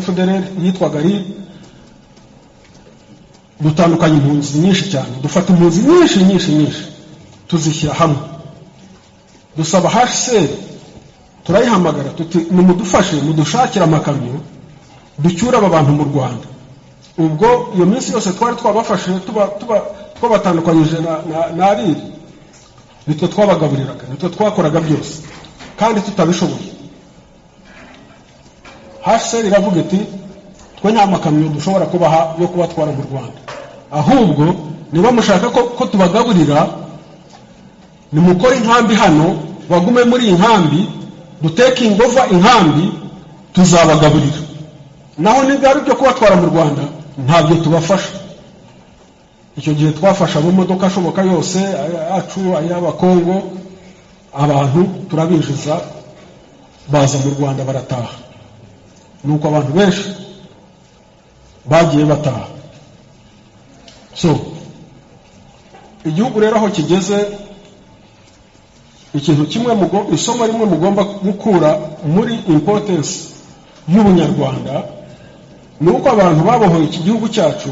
FDLR yitwaga RIR. Dutandukanya impunzi nyinshi cyane, dufata impunzi nyinshi nyinshi nyinshi, tuzishyira hamwe, dusaba HCR, turayihamagara tuti: "Nimudufashe, mudushakire amakamyo ducyure aba bantu mu Rwanda." Ubwo iyo minsi yose twari twabafashe, tuba twabatandukanyije na RIR, nitwe twabagaburiraga, nitwe twakoraga byose kandi tutabishoboye. HCR iravuga iti: "Twe nta makamyo dushobora kubaha yo kubatwara mu Rwanda, ahubwo niba mushaka ko tubagaburira, nimukore inkambi hano, bagume muri iyi nkambi, dutakinge over inkambi, tuzabagaburira. Naho niba ari ibyo kubatwara mu Rwanda, ntabyo tubafasha." Icyo gihe twafashe amamodoka ashoboka yose, ayacu, ay'Abakongo, abantu turabinjiza, baza mu Rwanda, barataha. Nuko abantu benshi bagiye bataha. So igihugu rero aho kigeze, ikintu kimwe, isomo rimwe mugomba gukura muri importance y'ubunyarwanda, ni uko abantu babohoye iki gihugu cyacu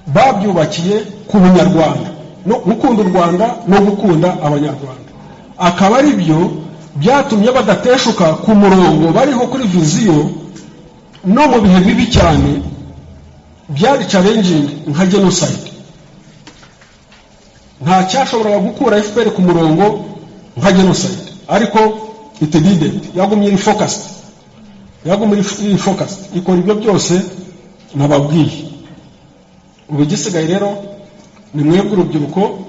babyubakiye ku bunyarwanda, no gukunda u Rwanda no gukunda Abanyarwanda, akaba ari byo byatumye badateshuka ku murongo bariho, kuri vision, no mu bihe bibi cyane byari challenging nka genocide. Nta cyashoboraga gukura FPR ku murongo nka genocide, ariko it didn't. Yagumye iri focused, yagumye iri focused, ikora ibyo byose nababwiye. Ubu igisigaye rero Ni mwebwe urubyiruko.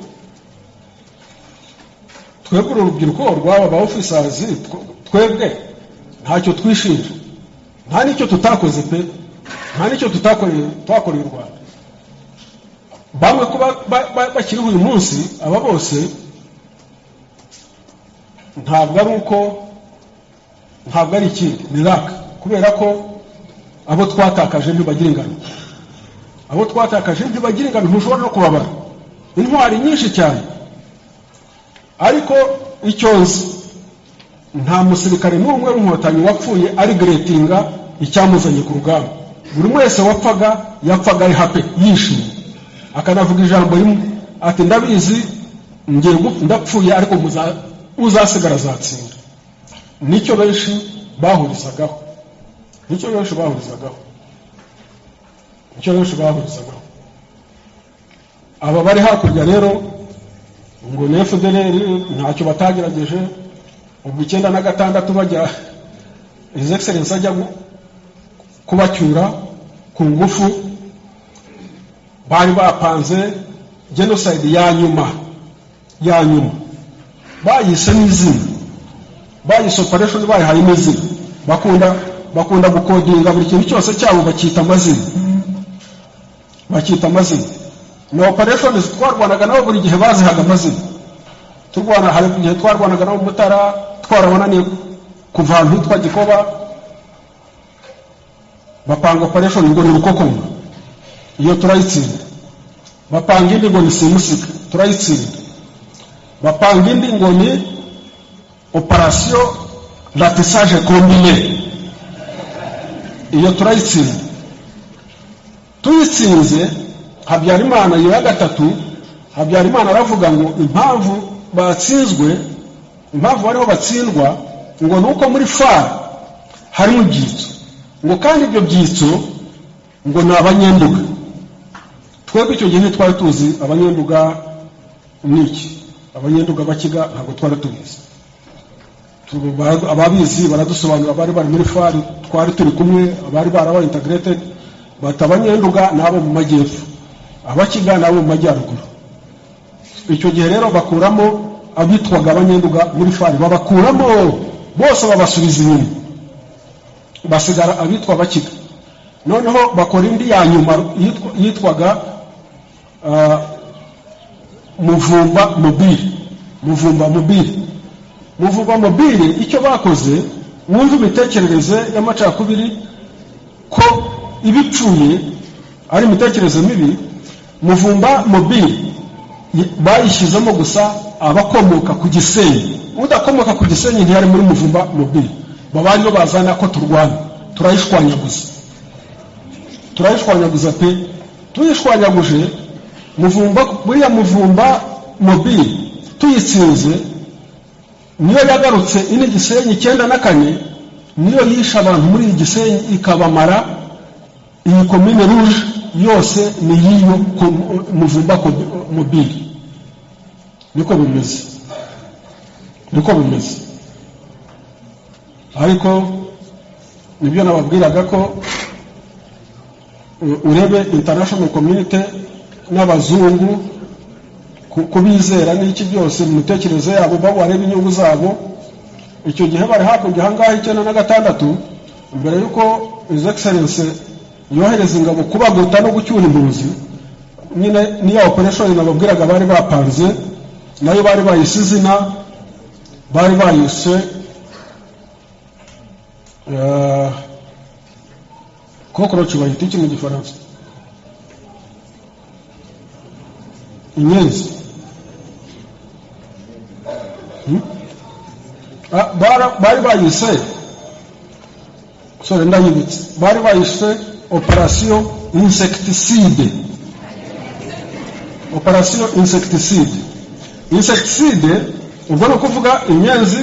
Twebwe uru rubyiruko rw'aba ba officers, twebwe ntacyo twishinja, nta n'icyo tutakoze pe, nta n'icyo tutakoreye, twakoreye u Rwanda. Bamwe kuba bakiriho uyu munsi, aba bose, ntabwo ari uko, ntabwo ari ikindi, ni luck, kubera ko abo twatakaje ntibagira ingano. Abo twatakaje ntibagira ingano, ntushobora no kubabara, intwari nyinshi cyane. Ariko icyo nzi, nta musirikare n'umwe w'Inkotanyi wapfuye aregrettinga icyamuzanye ku rugamba. Buri wese wapfaga yapfaga ari happy, yishimye, akanavuga ijambo rimwe ati: "Ndabizi ngiye ndapfuye, ariko uzasigara azatsinda." Nicyo benshi bahurizagaho, nicyo benshi bahurizagaho, nicyo benshi bahurizagaho. Aba bari hakurya rero ngo ni FDLR, ntacyo batagerageje. Ubwo 96 bajya, His Excellence ajya kubacyura ku ngufu, bari bapanze genocide ya nyuma. Ya nyuma bayise n'izina, bayise operation, bayihaye n'izina. Bakunda gucodinga buri kintu cyose cyabo, bakita amazina, bakita amazina. Na operation twarwanaga nabo, buri gihe bazihaga amazina. Turwana, hari igihe twarwanaga nabo Mutara, twarabonaniye kuva ahantu hitwa Gikoba, bapanga operation ngo ni Rukokoma, iyo turayitsinda. Bapanga indi ngo ni Simusiga, turayitsinda. Bapanga indi ngo ni opération ratissage combiné, iyo turayitsinda. Tuyitsinze, Habyarimana, iyo ya gatatu, Habyarimana aravuga ngo impamvu batsinzwe, impamvu bariho batsindwa, ngo ni uko muri FAR harimo ibyitso, ngo kandi ibyo byitso ngo ni Abanyenduga. Twebwe icyo gihe ntitwari tuzi Abanyenduga ni iki, Abanyenduga, Bakiga, ntabwo twari tubizi. Ababizi baradusobanurira, bari bari muri FAR, twari turi kumwe, abari barabaye integrated, bata Abanyenduga ni abo mu majyepfo, Abakiga ni abo mu majyaruguru. Icyo gihe rero bakuramo abitwaga Abanyenduga muri FAR, babakuramo bose, babasubiza inyuma, basigara abitwa Abakiga. Noneho bakora indi ya nyuma yitwaga Muvumba Mobile. Muvumba Mobile, Muvumba Mobile, icyo bakoze, wumva imitekerereze y'amacakubiri ko ibipfuye ari imitekerereze mibi. Muvumba Mobile bayishyizemo gusa abakomoka ku Gisenyi. Udakomoka ku Gisenyi ntiyari muri Muvumba Mobile. Baba ariyo bazana ko turwana, turayishwanyaguza, turayishwanyaguza pe. Tuyishwanyaguje Muvumba, buriya Muvumba Mobile tuyitsinze, niyo yagarutse ino Gisenyi 94, niyo yishe abantu muri iyi Gisenyi ikabamara. Iyi commune rouge yose ni y'iyo Muvumba Mobile. Niko bimeze, niko bimeze. Ariko nibyo nababwiraga ko urebe international community n'abazungu, kubizera n'iki byose, mu mitekerereze yabo bo bareba inyungu zabo. Icyo gihe bari hakurya ahangaha 96, mbere y'uko His Excellence yohereza ingabo kubagota no gucyura impunzi nyine, niyo operation nababwiraga bari bapanze, nayo bari bayise izina, bari bayise cockroach. Bayita iki mu Gifaransa? Inyenzi. Ah, bari bayise, sorry, ndayibutse, bari bayise opération insecticide. Opération insecticide. Insecticide ubwo ni ukuvuga inyenzi.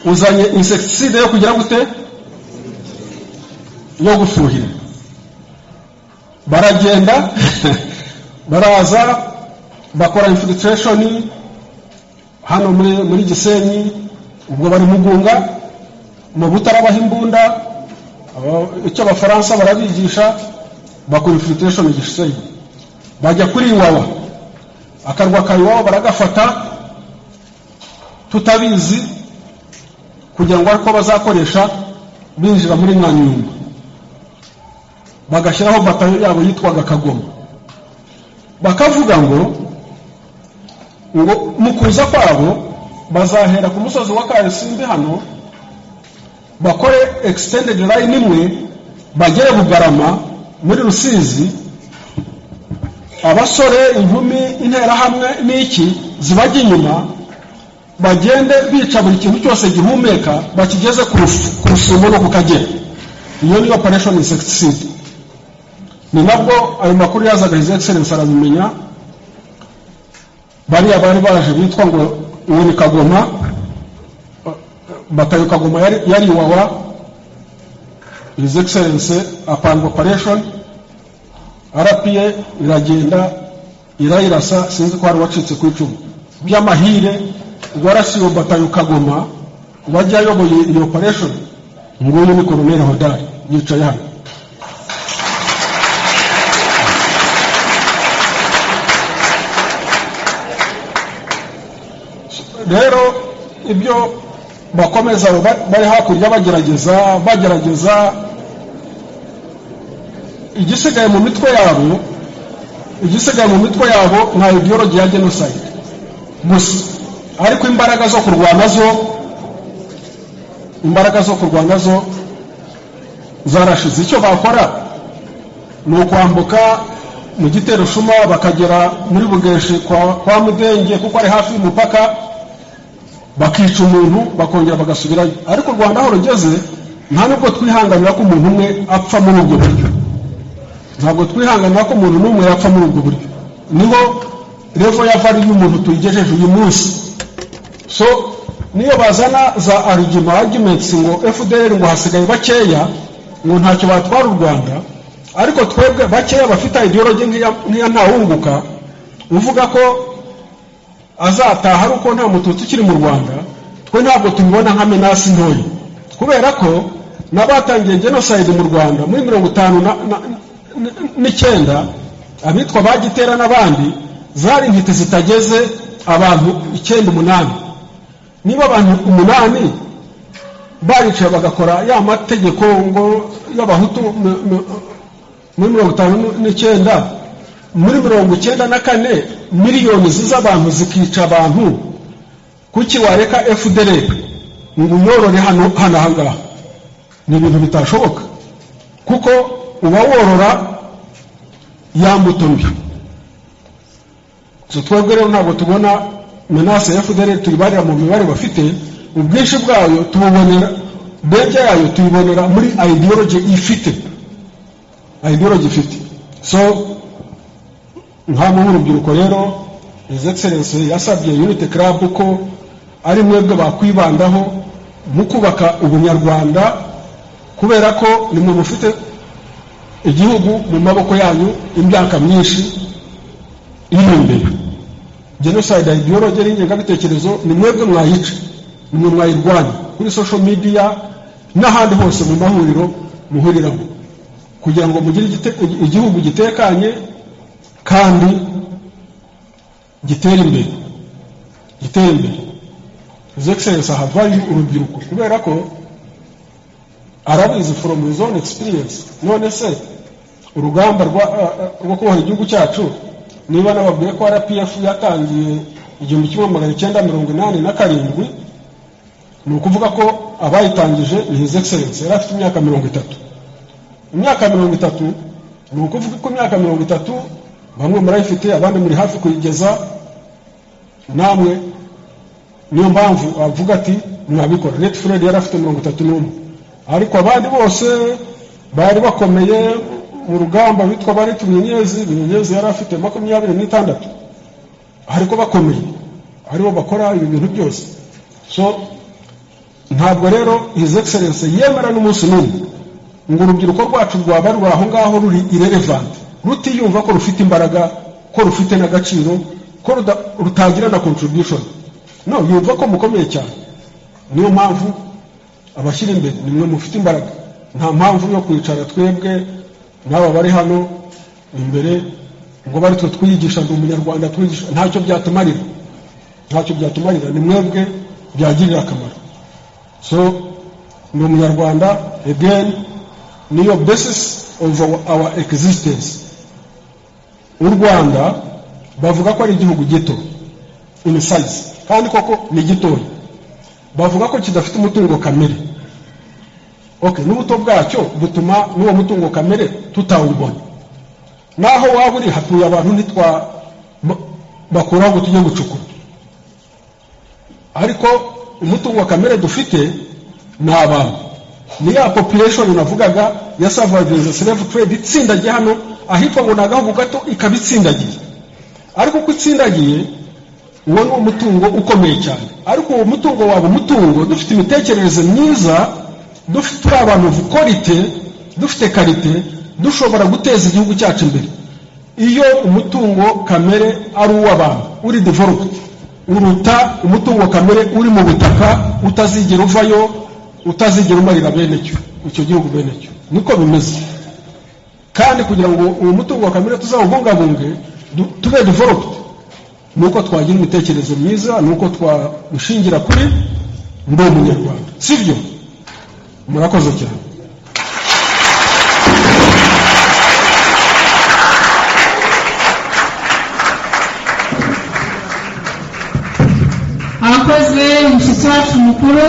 Uzanye insecticide yo kugira gute? Yo gufuhira. Baragenda, baraza, bakora infiltration hano muri Gisenyi. Ubwo bari Mugunga mu Butarabaha imbunda, icyo Abafaransa barabigisha, bakora infiltration Gisenyi, bajya kuri Iwawa. Akarwa ka Iwawa baragafata tutabizi, kugira ngo ariko bazakoresha binjira muri Nyanyumba, bagashyiraho batayo yabo yitwaga Kagoma. Bakavuga ngo mu kuza kwabo bazahera ku musozi wa Karisimbi hano, bakore extended line imwe, bagere Bugarama muri Rusizi, abasore, inkumi, interahamwe n'iki zibajya inyuma, bagende bica buri kintu cyose gihumeka, bakigeze ku Rusumo no ku Kagera. Iyo ni operation insecticide. Ni nabwo ayo makuru yazaga, His Excellence arabimenya. Bariya bari baje bitwa ngo uwo ni Kagoma, batayo Kagoma yari Iwawa. His Excellence apanga operation, RPA iragenda irayirasa, sinzi ko hari uwacitse ku icumu. By'amahire warasiwe batayo Kagoma, wajya ayoboye iyo operation, nguyu ni Colonel Hodari yicaye hano. Rero ibyo bakomeza bari hakurya bagerageza, igisigaye mu mitwe yabo, igisigaye mu mitwe yabo nka ideology ya genocide gusa, ariko imbaraga zo kurwana zo, imbaraga zo kurwana zo zarashize. Icyo bakora ni ukwambuka mu gitero shuma bakagera muri Bugeshi kwa Mudenge, kuko ari hafi y'umupaka, bakica umuntu bakongera bagasubirayo. Ariko u Rwanda aho rugeze nta nubwo twihanganira ko umuntu umwe apfa muri ubwo buryo, ntabwo twihanganira ko umuntu n'umwe yapfa muri ubwo buryo. Niho level ya value y'umuntu tuyigejeje uyu munsi. So niyo bazana za arguments ngo FDLR ngo hasigaye bakeya, ngo ntacyo batwara u Rwanda, ariko twebwe bakeya bafite ideology nk'iya Ntawunguka uvuga ko azataha ari uko nta mututsi ukiri mu Rwanda, twe ntabwo tubibona nka menace ntoya, kubera ko n'abatangiye genocide mu Rwanda muri 59 abitwa bagitera n'abandi, zari intiti zitageze abantu 9, 8. Niba abantu 8 baricaye bagakora ya mategeko ngo y'abahutu muri 59, muri 94 miliyoni z'abantu zikica abantu, kuki wareka FDLR ngo uyorore hano ahangaha? Ni ibintu bitashoboka, kuko uba worora ya mbuto mbi. So twebwe rero ntabwo tubona menace ya FDLR tuyibarira mu mibare bafite, ubwinshi bwayo tububonera, danger yayo tuyibonera muri ideology ifite, ideology ifite. So nkamwe nk'urubyiruko rero, His Excellence yasabye Unity Club ko ari mwebwe bakwibandaho mu kubaka ubunyarwanda, kubera ko nimwe mufite igihugu mu maboko yanyu imyaka myinshi iri imbere. Genocide ideology n'ingengabitekerezo ni mwebwe mwayica, nimwe mwayirwanya kuri social media n'ahandi hose mu mahuriro muhuriramo, kugira ngo mugire igihugu gitekanye kandi gitere imbere, gitere imbere. His Excellence aha value urubyiruko, kubera ko arabizi from his own experience. None se urugamba rwo kubohora igihugu cyacu, niba nababwiye ko RPF yatangiye 1987, ni ukuvuga ko abayitangije ni His Excellence yari afite imyaka 30. Imyaka 30, ni ukuvuga ko imyaka 30 bamwe murayifite, abandi muri hafi kuyigeza namwe. Niyo mpamvu avuga ati mwabikora. Late Fred yari afite 31, ariko abandi bose bari bakomeye mu rugamba bitwa bari Bunyenyezi, Bunyenyezi yari afite 26, ariko bakomeye aribo bakora ibi bintu byose. So ntabwo rero His Excellence yemera n'umunsi n'umwe ngo urubyiruko rwacu rwaba ruri aho ngaho ruri irrelevant, rutiyumva ko rufite imbaraga, ko rufite n'agaciro, ko rutagira na contribution. No, yumva ko mukomeye cyane. Niyo mpamvu abashyira imbere nimwe mufite imbaraga. Nta mpamvu yo kwicara twebwe n'aba bari hano imbere Ngo bari twe twiyigisha Ndi Umunyarwanda, twiyigisha, ntacyo byatumarira, ntacyo byatumarira. Ni mwebwe byagirira akamaro. So Ndi Umunyarwanda again niyo basis of our existence. U Rwanda bavuga ko ari igihugu gito in size, kandi koko ni gitoya. Bavuga ko kidafite umutungo kamere. Okay, n'ubuto bwacyo butuma n'uwo mutungo kamere tutawubona. Naho waba uri, hatuye abantu, ntitwa bakuraho ngo tujye gucukura. Ariko umutungo kamere dufite ni abantu, ni ya population navugaga ya surviving slave trade, itsindagiye hano ahitwa ngo ni agahugu gato, ikaba itsindagiye. Ariko uko itsindagiye, uwo ni umutungo ukomeye cyane. Ariko uwo mutungo waba umutungo dufite imitekerereze myiza, dufite, turi abantu qualité, dufite qualité, dushobora guteza igihugu cyacu imbere. Iyo umutungo kamere ari uw'abantu, uri developed, uruta umutungo kamere uri mu butaka, utazigera uvayo, utazigera umarira bene cyo, icyo gihugu bene cyo. Niko bimeze. Kandi kugira ngo uwo mutungo kamere tuzawubungabunge, tube developed, ni uko twagira imitekerereze myiza, ni uko twashingira kuri Ndi Umunyarwanda, sibyo? Murakoze cyane. Abakoze, umushyitsi wacu mukuru.